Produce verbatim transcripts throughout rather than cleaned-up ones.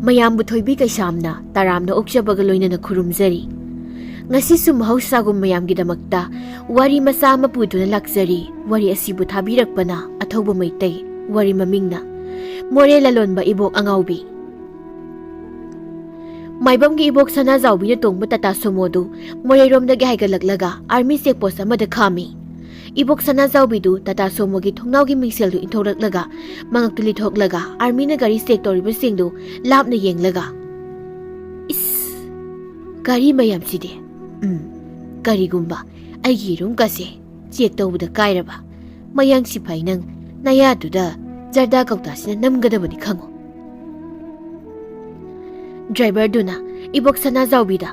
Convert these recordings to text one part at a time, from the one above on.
ꯃꯌꯥꯝꯕꯨ ꯊꯣꯏꯕꯤ ꯀꯩꯁꯥꯝꯅ ꯇꯔꯥꯝꯅ ꯑꯣꯛꯆꯕꯒ ꯂꯣꯏꯅꯅ ꯈꯨꯔꯨꯝꯖꯔꯤ꯫ ꯉꯁꯤꯁꯨ ꯃꯍꯧꯁꯥꯒꯨꯝ ꯃꯌꯥꯝꯒꯤꯗꯃꯛꯇ ꯋꯥꯔꯤ ꯃꯆꯥ ꯑꯃ ꯄꯨꯗꯨꯅ ꯂꯥꯛꯆꯔꯤ꯫ ꯋꯥꯔꯤ ꯑꯁꯤꯕꯨ ꯊꯥꯕꯤꯔꯛꯄꯅ ꯑꯊꯧꯕ ꯃꯩꯇꯩ꯫ ꯋꯥꯔꯤ ꯃꯃꯤꯡꯅ ꯃꯣꯔꯦ ꯂꯂꯣꯟꯕ ꯏꯕꯣꯛ ꯑꯉꯥꯎꯕꯤ꯫ ꯃꯥꯏꯕꯝꯒꯤ ꯏꯕꯣꯛ ꯁꯅꯥꯖꯥꯎꯕꯤꯅ ꯇꯣꯡꯕ ꯇꯥꯇꯥ ꯁꯣꯃꯣꯗꯨ ꯃꯣꯔꯦꯔꯣꯝꯗꯒꯤ ꯍꯥꯏꯒꯠꯂꯛꯂꯒ ꯑꯥꯔꯃꯤ ꯆꯦꯛ ꯄꯣꯁ ꯑꯃꯗ ꯈꯥꯝꯃꯤ꯫ ꯏꯕꯣꯛ ꯁꯅꯥꯖꯥꯎꯕꯤꯗꯨ ꯇꯥꯇꯥ ꯁꯣꯃꯣꯒꯤ ꯊꯣꯡꯅꯥꯎꯒꯤ ꯃꯤꯡꯁꯦꯜꯗꯨ ꯏꯟꯊꯣꯔꯛꯂꯒ ꯃꯉꯛꯇꯨ ꯂꯤꯊꯣꯛꯂꯒ ꯑꯥꯔꯃꯤꯅ ꯒꯥꯔꯤ ꯆꯦꯛ ꯇꯧꯔꯤꯕꯁꯤꯡꯗꯨ ꯂꯥꯞꯅ ꯌꯦꯡꯂꯒ, "ꯏꯁ, ꯒꯥꯔꯤ ꯃꯌꯥꯝꯁꯤꯗꯤ, ꯎꯝ, ꯀꯔꯤꯒꯨꯝꯕ ꯑꯩꯒꯤ ꯏꯔꯨꯝꯀꯁꯦ ꯆꯦꯛ ꯇꯧꯕꯗ ꯀꯥꯏꯔꯕ, ꯃꯌꯥꯡ ꯁꯤꯐꯥꯏ ꯅꯪ ꯅꯌꯥꯗꯨꯗ ꯖꯔꯗꯥ ꯀꯧꯇꯥꯁꯤꯅ ꯅꯝꯒꯗꯕꯅꯤ ꯈꯪꯉꯨ꯫" ꯗ꯭ꯔꯥꯏꯚꯔꯗꯨꯅ ꯏꯕꯣꯛ ꯁꯅꯥꯖꯥꯎꯕꯤꯗ,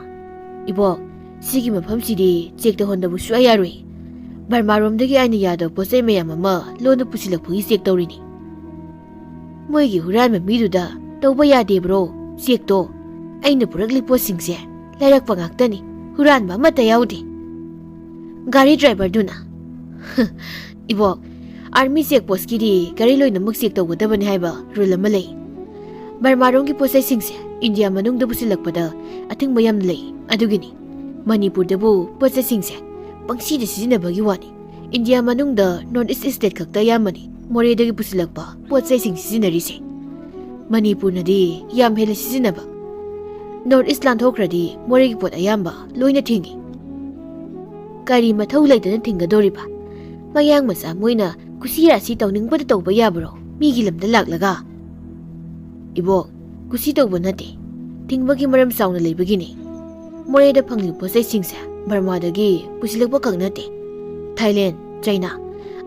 "ꯏꯕꯣꯛ, ꯁꯤꯒꯤ ꯃꯐꯝꯁꯤꯗꯤ ꯆꯦꯛ ꯇꯧꯍꯟꯗꯕ ꯁꯨꯡꯌꯥ ꯌꯥꯔꯣꯏ꯫ ꯕꯔꯃꯥꯔꯣꯝꯗꯒꯤ ꯑꯩꯅ ꯌꯥꯗꯕ ꯄꯣꯠ ꯆꯩ ꯃꯌꯥꯝ ꯑꯃ ꯂꯣꯟꯅ ꯄꯨꯁꯤꯜꯂꯛꯄꯒꯤ ꯆꯦꯛ ꯇꯧꯔꯤꯅꯤ꯫" "ꯃꯣꯏꯒꯤ ꯍꯨꯔꯥꯟꯕ ꯃꯤꯗꯨꯗ ꯇꯧꯕ ꯌꯥꯗꯦꯕ꯭ꯔꯣ ꯆꯦꯛꯇꯣ? ꯑꯩꯅ ꯄꯨꯔꯛꯂꯤ ꯄꯣꯠꯁꯤꯡꯁꯦ ꯂꯩꯔꯛꯄ ꯉꯥꯛꯇꯅꯤ, ꯍꯨꯔꯥꯟꯕ ꯑꯃꯠꯇ ꯌꯥꯎꯗꯦ꯫" ꯒꯥꯔꯤ ꯗ꯭ꯔꯥꯏꯚꯔꯗꯨꯅ, "ꯏꯕꯣꯛ, ꯑꯥꯔꯃꯤ ꯆꯦꯛ ꯄꯣꯁꯀꯤꯗꯤ ꯒꯥꯔꯤ ꯂꯣꯏꯅꯃꯛ ꯆꯦꯛ ꯇꯧꯒꯗꯕꯅꯤ ꯍꯥꯏꯕ ꯔꯨꯜ ꯑꯃ ꯂꯩ꯫ ꯕꯔꯃꯥꯔꯣꯝꯒꯤ ꯄꯣꯠ ꯆꯩꯁꯤꯡꯁꯦ ꯏꯟꯗꯤꯌꯥ ꯃꯅꯨꯡꯗ ꯄꯨꯁꯤꯜꯂꯛꯄꯗ ꯑꯊꯤꯡꯕ ꯌꯥꯝꯅ ꯂꯩ, ꯑꯗꯨꯒꯤꯅꯤ꯫ ꯃꯅꯤꯄꯨꯔꯗꯕꯨ ꯄꯣꯠ ꯆꯩꯁꯤꯡꯁꯦ ꯄꯪꯁꯤꯗ ꯁꯤꯖꯤꯟꯅꯕꯒꯤ ꯋꯥꯅꯤ꯫ ꯏꯟꯗꯤꯌꯥ ꯃꯅꯨꯡꯗ ꯅꯣꯔꯠ ꯏꯁ ꯁ꯭ꯇꯦꯠ ꯈꯛꯇ ꯑꯌꯥꯝꯕꯅꯤ ꯃꯣꯔꯦꯗꯒꯤ ꯄꯨꯁꯤꯜꯂꯛꯄ ꯄꯣꯠ ꯆꯩꯁꯤꯡ ꯁꯤꯖꯤꯟꯅꯔꯤꯁꯦ꯫ ꯃꯅꯤꯄꯨꯔꯅꯗꯤ ꯌꯥꯝ ꯍꯦꯜꯂꯦ ꯁꯤꯖꯤꯟꯅꯕ꯫ ꯅꯣꯔꯠ ꯏꯁ ꯂꯥꯟꯊꯣꯛꯈ꯭ꯔꯗꯤ ꯃꯣꯔꯦꯒꯤ ꯄꯣꯠ ꯑꯌꯥꯝꯕ ꯂꯣꯏꯅ ꯊꯤꯡꯉꯤ꯫" "ꯀꯔꯤ ꯃꯊꯧ ꯂꯩꯗꯅ ꯊꯤꯡꯒꯗꯧꯔꯤꯕ? ꯃꯌꯥꯡ ꯃꯆꯥ ꯃꯣꯏꯅ ꯀꯨꯁꯤ ꯔꯥꯁꯤ ꯇꯧꯅꯤꯡꯕꯗ ꯇꯧꯕ ꯌꯥꯕ꯭ꯔꯣ, ꯃꯤꯒꯤ ꯂꯝꯗ ꯂꯥꯛꯂꯒ?" "ꯏꯕꯣꯛ, ꯀꯨꯁꯤ ꯇꯧꯕ ꯅꯠꯇꯦ, ꯊꯤꯡꯕꯒꯤ ꯃꯔꯝ ꯆꯥꯎꯅ ꯂꯩꯕꯒꯤꯅꯤ꯫ ꯃꯣꯔꯦꯗ ꯐꯪꯂꯤꯕ ꯄꯣꯠ ꯆꯩꯁꯤꯡꯁꯦ ꯕꯔꯃꯥꯗꯒꯤ ꯄꯨꯁꯤꯜꯂꯛꯄ ꯈꯛ ꯅꯠꯇꯦ, ꯊꯥꯏꯂꯦꯟ, ꯆꯩꯅꯥ,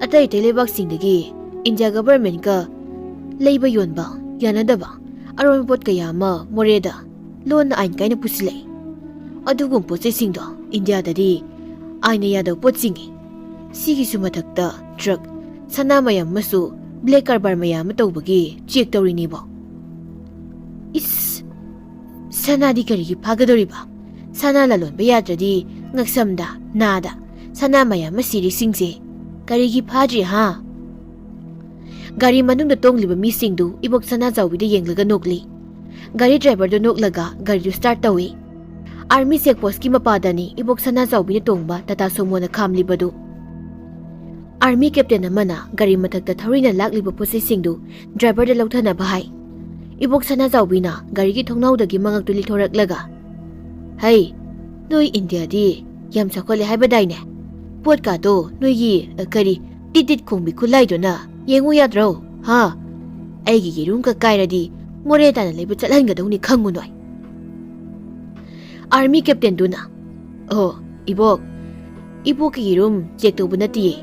ꯑꯇꯩ ꯑꯇꯩ ꯂꯩꯕꯥꯛꯁꯤꯡꯗꯒꯤ ꯏꯟꯗꯤꯌꯥ ꯒꯚꯔꯟꯃꯦꯟꯠꯀ ꯂꯩꯕ ꯌꯣꯟꯕ ꯌꯥꯅꯗꯕ ꯑꯔꯣꯟꯕ ꯄꯣꯠ ꯀꯌꯥ ꯑꯃ ꯃꯣꯔꯦꯗ ꯂꯣꯟꯅ ꯑꯥꯏꯟ ꯀꯥꯏꯅ ꯄꯨꯁꯤꯜꯂꯛꯏ꯫ ꯑꯗꯨꯒꯨꯝꯕ ꯄꯣꯠ ꯆꯩꯁꯤꯡꯗꯣ ꯏꯟꯗꯤꯌꯥꯗꯗꯤ ꯑꯥꯏꯟꯅ ꯌꯥꯗꯕ ꯄꯣꯠ ꯆꯤꯡꯏ꯫ ꯁꯤꯒꯤꯁꯨ ꯃꯊꯛꯇ ꯗ꯭ꯔꯒ, ꯁꯅꯥ ꯃꯌꯥꯝ ꯑꯃꯁꯨ ꯕ꯭ꯂꯦꯛ ꯀꯔꯕꯥꯔ ꯃꯌꯥꯝ ꯑꯃ ꯇꯧꯕꯒꯤ ꯆꯦꯛ ꯇꯧꯔꯤꯅꯦꯕꯣ꯫" "ꯏꯁ, ꯁꯅꯥꯗꯤ ꯀꯔꯤꯒꯤ ꯐꯥꯒꯗꯧꯔꯤꯕ? ꯁꯅꯥ ꯂꯂꯣꯟꯕ ꯌꯥꯗ꯭ꯔꯗꯤ ꯉꯛꯁꯝꯗ, ꯅꯥꯗ ꯁꯅꯥ ꯃꯌꯥꯝ ꯑꯃ ꯁꯤꯔꯤꯁꯤꯡꯁꯦ ꯀꯔꯤꯒꯤ ꯐꯥꯗ꯭ꯔꯤ ꯍꯥ?" ꯒꯥꯔꯤ ꯃꯅꯨꯡꯗ ꯇꯣꯡꯂꯤꯕ ꯃꯤꯁꯤꯡꯗꯨ ꯏꯕꯣꯛ ꯁꯅꯥꯖꯥꯎꯕꯤꯗ ꯌꯦꯡꯂꯒ ꯅꯣꯛꯂꯤ꯫ ꯒꯥꯔꯤ ꯗ꯭ꯔꯥꯏꯚꯔꯗꯨ ꯅꯣꯛꯂꯒ ꯒꯥꯔꯤꯗꯨ ꯁ꯭ꯇꯥꯔꯠ ꯇꯧꯏ꯫ ꯑꯥꯔꯃꯤ ꯆꯦꯛꯄꯣꯁꯀꯤ ꯃꯄꯥꯗꯅꯤ ꯏꯕꯣꯛ ꯁꯅꯥꯖꯥꯎꯕꯤꯅ ꯇꯣꯡꯕ ꯇꯥꯇꯥ ꯁꯣꯃꯣꯅ ꯈꯥꯝꯂꯤꯕꯗꯨ꯫ ꯑꯥꯔꯃꯤ ꯀꯦꯞꯇꯦꯟ ꯑꯃꯅ ꯒꯥꯔꯤ ꯃꯊꯛꯇ ꯊꯧꯔꯤꯅ ꯂꯥꯛꯂꯤꯕ ꯄꯣꯠ ꯆꯩꯁꯤꯡꯗꯨ ꯗ꯭ꯔꯥꯏꯚꯔꯗ ꯂꯧꯊꯅꯕ ꯍꯥꯏ꯫ ꯏꯕꯣꯛ ꯁꯅꯥꯖꯥꯎꯕꯤꯅ ꯒꯥꯔꯤꯒꯤ ꯊꯣꯡꯅꯥꯎꯗꯒꯤ ꯃꯉꯛꯇꯨ ꯂꯤꯊꯣꯔꯛꯂꯒ, "ꯍꯩ, ꯅꯣꯏ ꯏꯟꯗꯤꯌꯥꯗꯤ ꯌꯥꯝ ꯆꯥꯎꯈꯠꯂꯦ ꯍꯥꯏꯕꯗꯥꯏꯅꯦ? ꯄꯣꯠꯀꯥꯗꯣ ꯅꯣꯏꯒꯤ, ꯑ, ꯀꯔꯤ, ꯇꯤꯠ ꯇꯤꯠ ꯈꯣꯡꯕꯤ ꯈꯨꯠꯂꯥꯏꯗꯨꯅ ꯌꯦꯡꯉꯨ ꯌꯥꯗ꯭ꯔꯣ? ꯍꯥ? ꯑꯩꯒꯤ ꯌꯦꯔꯨꯝꯒ ꯀꯥꯏꯔꯗꯤ ꯃꯣꯔꯦ ꯇꯥꯅ ꯂꯩꯕ ꯆꯠꯍꯟꯒꯗꯧꯅꯤ ꯈꯪꯉꯨ ꯅꯣꯏ"꯫ ꯑꯥꯔꯃꯤ ꯀꯦꯞꯇꯦꯟꯗꯨꯅ, "ꯑꯣ, ꯏꯕꯣꯛ, ꯏꯕꯣꯛꯀꯤ ꯌꯦꯔꯨꯝ ꯆꯦꯛ ꯇꯧꯕ ꯅꯠꯇꯤꯌꯦ꯫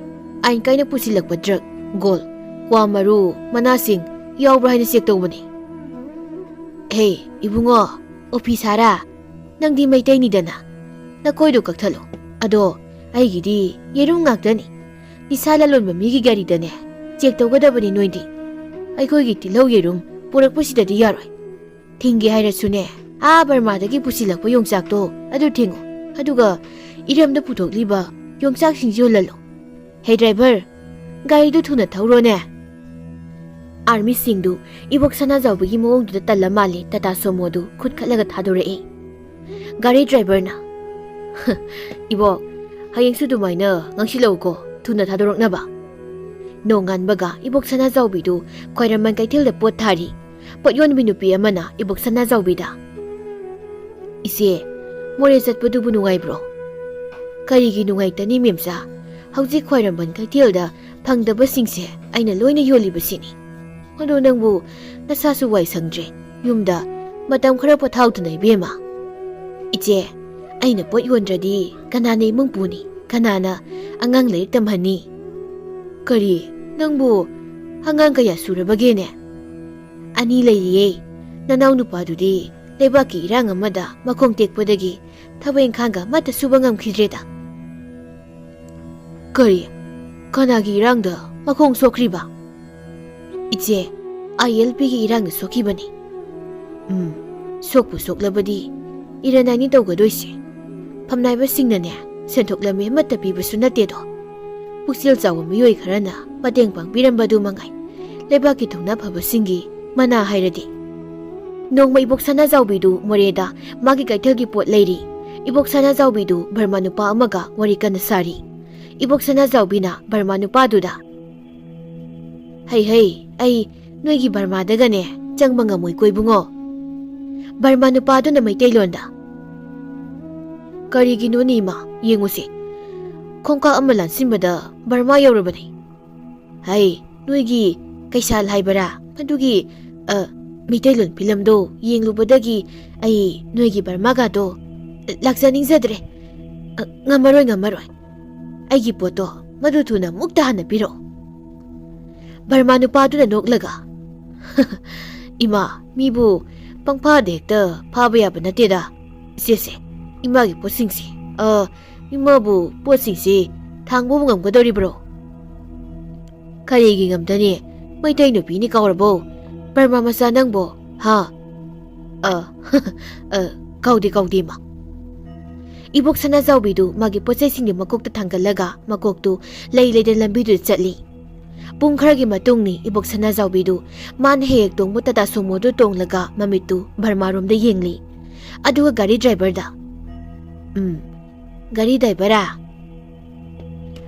ꯑꯥꯏꯟ ꯀꯥꯏꯅ ꯄꯨꯁꯤꯜꯂꯛꯄ ꯗ꯭ꯔꯒ, ꯒꯣꯜ, ꯀ꯭ꯋꯥ ꯃꯔꯨ, ꯃꯅꯥꯁꯤꯡ ꯌꯥꯎꯕ꯭ꯔꯥ ꯍꯥꯏꯅ ꯆꯦꯛ ꯇꯧꯕꯅꯤ"꯫ "ꯍꯦ, ꯏꯕꯨꯡꯉꯣ, ꯑꯣꯐꯤꯁꯥꯔꯥ? ꯅꯪꯗꯤ ꯃꯩꯇꯩꯅꯤꯗꯅ꯫ ꯅꯀꯣꯏꯗꯣ ꯀꯛꯊꯠꯂꯣ꯫ ꯑꯗꯣ ꯑꯩꯒꯤꯗꯤ ꯌꯦꯔꯨꯝ ꯉꯥꯛꯇꯅꯤ꯫ ꯅꯤꯁꯥ ꯂꯂꯣꯟꯕ ꯃꯤꯒꯤ ꯒꯥꯔꯤꯗꯅꯦ ꯆꯦꯛ ꯇꯧꯒꯗꯕꯅꯤ ꯅꯣꯏꯗꯤ꯫ ꯑꯩꯈꯣꯏꯒꯤ ꯇꯤꯜꯍꯧ ꯌꯦꯔꯨꯝ ꯄꯨꯔꯛꯄꯁꯤꯗꯗꯤ ꯌꯥꯔꯣꯏ꯫ ꯊꯤꯡꯒꯦ ꯍꯥꯏꯔꯁꯨꯅꯦ, ꯑꯥ ꯕꯔꯃꯥꯗꯒꯤ ꯄꯨꯁꯤꯜꯂꯛꯄ ꯌꯣꯡꯆꯥꯛꯇꯣ ꯑꯗꯨ ꯊꯤꯡꯉꯨ꯫ ꯑꯗꯨꯒ ꯏꯔꯝꯗ ꯄꯨꯊꯣꯛꯂꯤꯕ ꯌꯣꯡꯆꯥꯛꯁꯤꯡꯁꯤ ꯌꯣꯜꯍꯜꯂꯨ꯫ ꯍꯦ ꯗ꯭ꯔꯥꯏꯚꯔ, ꯒꯥꯔꯤꯗꯨ ꯊꯨꯅ ꯊꯧꯔꯣꯅꯦ"꯫ ꯑꯥꯔꯃꯤꯁꯤꯡꯗꯨ ꯏꯕꯣꯛ ꯁꯅꯥꯖꯥꯎꯕꯒꯤ ꯃꯑꯣꯡꯗꯨꯗ ꯇꯜꯂ ꯃꯥꯜꯂꯦ ꯇꯥꯇꯥ ꯁꯣꯃꯣꯗꯨ ꯈꯨꯠ ꯈꯠꯂꯒ ꯊꯥꯗꯣꯔꯛꯏ꯫ ꯒꯥꯔꯤ ꯗ꯭ꯔꯥꯏꯚꯔꯅ, "ꯏꯕꯣꯛ, ꯍꯌꯦꯡꯁꯨ ꯑꯗꯨꯃꯥꯏꯅ ꯉꯥꯡꯁꯤꯜꯂꯛꯎꯀꯣ, ꯊꯨꯅ ꯊꯥꯗꯣꯔꯛꯅꯕ"꯫ ꯅꯣꯡꯉꯥꯟꯕꯒ ꯏꯕꯣꯛ ꯁꯅꯥꯖꯥꯎꯕꯤꯗꯨ ꯈ꯭ꯋꯥꯏꯔꯝꯕꯟ ꯀꯩꯊꯦꯜꯗ ꯄꯣꯠ ꯊꯥꯔꯤ꯫ ꯄꯣꯠ ꯌꯣꯟꯕꯤ ꯅꯨꯄꯤ ꯑꯃꯅ ꯏꯕꯣꯛ ꯁꯅꯥꯖꯥꯎꯕꯤꯗ, "ꯏꯆꯦ, ꯃꯣꯔꯦ ꯆꯠꯄꯗꯨꯕꯨ ꯅꯨꯡꯉꯥꯏꯕ꯭ꯔꯣ?" "ꯀꯔꯤꯒꯤ ꯅꯨꯡꯉꯥꯏꯇꯅꯤ, ꯃꯦꯝꯆꯥ? ꯍꯧꯖꯤꯛ ꯈ꯭ꯋꯥꯏꯔꯝꯕꯟ ꯀꯩꯊꯦꯜꯗ ꯐꯪꯗꯕꯁꯤꯡꯁꯦ ꯑꯩꯅ ꯂꯣꯏꯅ ꯌꯣꯜꯂꯤꯕꯁꯤꯅꯤ꯫ ꯑꯗꯣ ꯅꯪꯕꯨ ꯅꯁꯥꯁꯨ ꯋꯥꯏ ꯁꯪꯗ꯭ꯔꯦ꯫ ꯌꯨꯝꯗ ꯃꯇꯝ ꯈꯔ ꯄꯣꯊꯥꯎꯗꯅ, ꯏꯕꯦꯝꯃ"꯫ "ꯏꯆꯦ, ꯑꯩꯅ ꯄꯣꯠ ꯌꯣꯟꯗ꯭ꯔꯗꯤ ꯀꯅꯥꯅ ꯏꯃꯨꯡ ꯄꯨꯅꯤ? ꯀꯅꯥꯅ ꯑꯉꯥꯡ ꯂꯥꯏꯔꯤꯛ ꯇꯝꯍꯟꯅꯤ?" "ꯀꯔꯤ? ꯅꯪꯕꯨ ꯑꯉꯥꯡ ꯀꯌꯥ ꯁꯨꯔꯕꯒꯦꯅꯦ?" "ꯑꯅꯤ ꯂꯩꯔꯤꯌꯦ꯫ ꯅꯅꯥꯎ ꯅꯨꯄꯥꯗꯨꯗꯤ ꯂꯩꯕꯥꯛꯀꯤ ꯏꯔꯥꯡ ꯑꯃꯗ ꯃꯈꯣꯡ ꯇꯦꯛꯄꯗꯒꯤ ꯊꯕꯛ ꯏꯪꯈꯥꯡꯒ ꯑꯃꯠꯇ ꯁꯨꯕ ꯉꯝꯈꯤꯗ꯭ꯔꯦꯗ"꯫ "ꯀꯔꯤ? ꯀꯅꯥꯒꯤ ꯏꯔꯥꯡꯗ ꯃꯈꯣꯡ ꯁꯣꯛꯈ꯭ꯔꯤꯕ?" "ꯏꯆꯦ, ꯑꯥꯏ ꯑꯦꯜ ꯄꯤꯒꯤ ꯏꯔꯥꯡꯗ ꯁꯣꯛꯈꯤꯕꯅꯤ"꯫ "ꯎꯝ, ꯁꯣꯛꯄꯨ ꯁꯣꯛꯂꯕꯗꯤ ꯏꯔꯟ ꯅꯥꯏꯅꯤ ꯇꯧꯒꯗꯣꯏꯁꯦ꯫ ꯐꯝꯅꯥꯏꯕꯁꯤꯡꯅꯅꯦ ꯁꯦꯟꯊꯣꯛ ꯂꯝꯕꯤ ꯑꯃꯠꯇ ꯄꯤꯕꯁꯨ ꯅꯠꯇꯦꯗꯣ꯫ ꯄꯨꯛꯆꯦꯜ ꯆꯥꯎꯕ ꯃꯤꯑꯣꯏ ꯈꯔꯅ ꯃꯇꯦꯡ ꯄꯥꯡꯕꯤꯔꯝꯕ ꯑꯗꯨ ꯃꯉꯥꯏ꯫ ꯂꯩꯕꯥꯛꯀꯤ ꯊꯧꯅꯥ ꯐꯕꯁꯤꯡꯒꯤ ꯃꯅꯥ ꯍꯥꯏꯔꯗꯤ"꯫ ꯅꯣꯡꯃ ꯏꯕꯣꯛ ꯁꯅꯥꯖꯥꯎꯕꯤꯗꯨ ꯃꯣꯔꯦꯗ ꯃꯥꯒꯤ ꯀꯩꯊꯦꯜꯒꯤ ꯄꯣꯠ ꯂꯩꯔꯤ꯫ ꯏꯕꯣꯛ ꯁꯅꯥꯖꯥꯎꯕꯤꯗꯨ ꯕꯔꯃꯥ ꯅꯨꯄꯥ ꯑꯃꯒ ꯋꯥꯔꯤ ꯀꯟꯅ ꯁꯥꯔꯤ꯫ ꯏꯕꯣꯛ ꯁꯅꯥꯖꯥꯎꯕꯤꯅ ꯕꯔꯃꯥ ꯅꯨꯄꯥꯗꯨꯗ, "ꯍꯩ ꯍꯩ, ꯑꯩ ꯅꯣꯏꯒꯤ ꯕꯔꯃꯥꯗꯒꯅꯦ ꯆꯪꯕ ꯉꯝꯃꯣꯏꯀꯣ ꯏꯕꯨꯡꯉꯣ?" ꯕꯔꯃꯥ ꯅꯨꯄꯥꯗꯨꯅ ꯃꯩꯇꯩꯂꯣꯟꯗ, "ꯀꯔꯤꯒꯤꯅꯣꯅꯦ ꯏꯃꯥ, ꯌꯦꯡꯉꯨꯁꯦ, ꯈꯣꯡꯀꯥꯞ ꯑꯃ ꯂꯥꯟꯁꯤꯟꯕꯗ ꯕꯔꯃꯥ ꯌꯧꯔꯕꯅꯤ꯫ ꯍꯩ, ꯅꯣꯏꯒꯤ ꯀꯩꯁꯥꯜ ꯍꯥꯏꯕꯔꯥ? ꯑꯗꯨꯒꯤ, ꯑ, ꯃꯩꯇꯩꯂꯣꯟ ꯐꯤꯂꯝꯗꯣ ꯌꯦꯡꯂꯨꯕꯗꯒꯤ ꯑꯩ ꯅꯣꯏꯒꯤ ꯕꯔꯃꯥꯒꯥꯗꯣ ꯂꯥꯛꯆꯅꯤꯡꯖꯗ꯭ꯔꯦ꯫ ꯑ, ꯉꯝꯃꯔꯣꯏ, ꯉꯝꯃꯔꯣꯏ꯫ ꯑꯩꯒꯤ ꯄꯣꯠꯇꯣ ꯃꯗꯨ ꯊꯨꯅ ꯑꯃꯨꯛꯇ ꯍꯟꯅ ꯄꯤꯔꯛꯑꯣ꯫" ꯕꯔꯃꯥ ꯅꯨꯄꯥꯗꯨꯅ ꯅꯣꯛꯂꯒ, "ꯏꯃꯥ, ꯃꯤꯕꯨ ꯄꯪꯐꯥꯗ ꯍꯦꯛꯇ ꯐꯥꯕ ꯌꯥꯕ ꯅꯠꯇꯦꯗ꯫ ꯁꯦ ꯁꯦ, ꯏꯃꯥꯒꯤ ꯄꯣꯠꯁꯤꯡꯁꯦ, ꯑ, ꯏꯃꯥꯕꯨ ꯄꯣꯠꯁꯤꯡꯁꯤ ꯊꯥꯡꯕꯕꯨ ꯉꯝꯒꯗꯧꯔꯤꯕ꯭ꯔꯣ?" "ꯀꯔꯤꯒꯤ ꯉꯝꯗꯅꯤ? ꯃꯩꯇꯩ ꯅꯨꯄꯤꯅꯤ ꯀꯥꯎꯔꯕꯣ? ꯕꯔꯃꯥ ꯃꯆꯥ ꯅꯪꯕꯣ, ꯍꯥ?" "ꯑ, ꯑ, ꯀꯥꯎꯗꯦ, ꯀꯥꯎꯗꯦ, ꯏꯃꯥ꯫" ꯏꯕꯣꯛ ꯁꯅꯥꯖꯥꯎꯕꯤꯗꯨ ꯃꯥꯒꯤ ꯄꯣꯠꯆꯩꯁꯤꯡꯗꯨ ꯃꯀꯣꯛꯇ ꯊꯥꯡꯒꯠꯂꯒ ꯃꯀꯣꯛꯇꯨ ꯂꯩ ꯂꯩꯗ ꯂꯝꯕꯤꯗꯨꯗ ꯆꯠꯂꯤ꯫ ꯄꯨꯡ ꯈꯔꯒꯤ ꯃꯇꯨꯡꯅꯤ ꯏꯕꯣꯛ ꯁꯅꯥꯖꯥꯎꯕꯤꯗꯨ ꯃꯥꯅ ꯍꯦꯛ ꯍꯦꯛ ꯇꯣꯡꯕ ꯇꯥꯇꯥ ꯁꯣꯃꯣꯗꯨ ꯇꯣꯡꯂꯒ ꯃꯃꯤꯠꯇꯨ ꯕꯔꯃꯥꯔꯣꯝꯗ ꯌꯦꯡꯂꯤ꯫ ꯑꯗꯨꯒ ꯒꯥꯔꯤ ꯗ꯭ꯔꯥꯏꯚꯔꯗ, "ꯎꯝ, ꯒꯥꯔꯤ ꯗ꯭ꯔꯥꯏꯚꯔ?"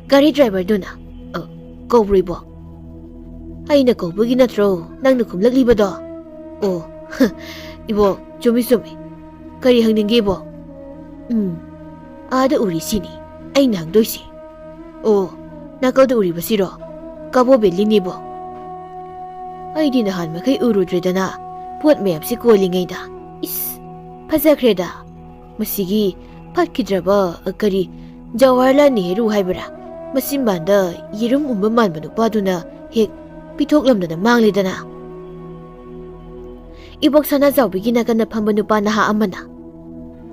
ꯒꯥꯔꯤ ꯗ꯭ꯔꯥꯏꯚꯔꯗꯨꯅ, "ꯑ, ꯀꯧꯕ꯭ꯔꯣ ꯏꯕꯣꯛ? ꯑꯩꯅ ꯀꯧꯕꯒꯤ ꯅꯠꯇ꯭ꯔꯣ ꯅꯪꯅ ꯈꯨꯝꯂꯛꯂꯤꯕꯗꯣ? ꯑꯣ, ꯏꯕꯣꯛ, ꯆꯨꯝꯃꯤ, ꯆꯨꯝꯃꯤ꯫ ꯀꯔꯤ ꯍꯪꯅꯤꯡꯒꯦ ꯏꯕꯣꯛ?" "ꯎꯝ, ꯑꯥꯗ ꯎꯔꯤꯁꯤꯅꯤ ꯑꯩꯅ ꯍꯪꯗꯣꯏꯁꯤ꯫ ꯑꯣ, ꯅꯥꯀꯜꯗ ꯎꯔꯤꯕꯁꯤꯔꯣ ꯀꯕꯣ ꯚꯦꯂꯤꯅꯤꯕꯣ? ꯑꯩꯗꯤ ꯅꯍꯥꯟ ꯃꯈꯩ ꯎꯔꯨꯗ꯭ꯔꯦꯗꯅ, ꯄꯣꯠ ꯃꯌꯥꯝꯁꯤ ꯀꯣꯜꯂꯤꯉꯩꯗ꯫ ꯏꯁ, ꯐꯖꯈ꯭ꯔꯦꯗ꯫ ꯃꯁꯤꯒꯤ ꯐꯠꯈꯤꯗ꯭ꯔꯕ, ꯀꯔꯤ, ꯖꯋꯥꯍꯔꯂꯥꯜ ꯅꯦꯍꯔꯨ ꯍꯥꯏꯕ꯭ꯔꯥ? ꯃꯆꯤꯟꯕꯥꯟꯗ ꯌꯦꯔꯨꯝ ꯎꯝꯕ ꯃꯥꯟꯕ ꯅꯨꯄꯥꯗꯨꯅ ꯍꯦꯛ ꯄꯤꯊꯣꯛꯂꯝꯗꯅ ꯃꯥꯡꯂꯦꯗꯅ꯫" ꯏꯕꯣꯛ ꯁꯅꯥꯖꯥꯎꯕꯤꯒꯤ ꯅꯥꯀꯟꯗ ꯐꯝꯕ ꯅꯨꯄꯥ ꯅꯍꯥ ꯑꯃꯅ,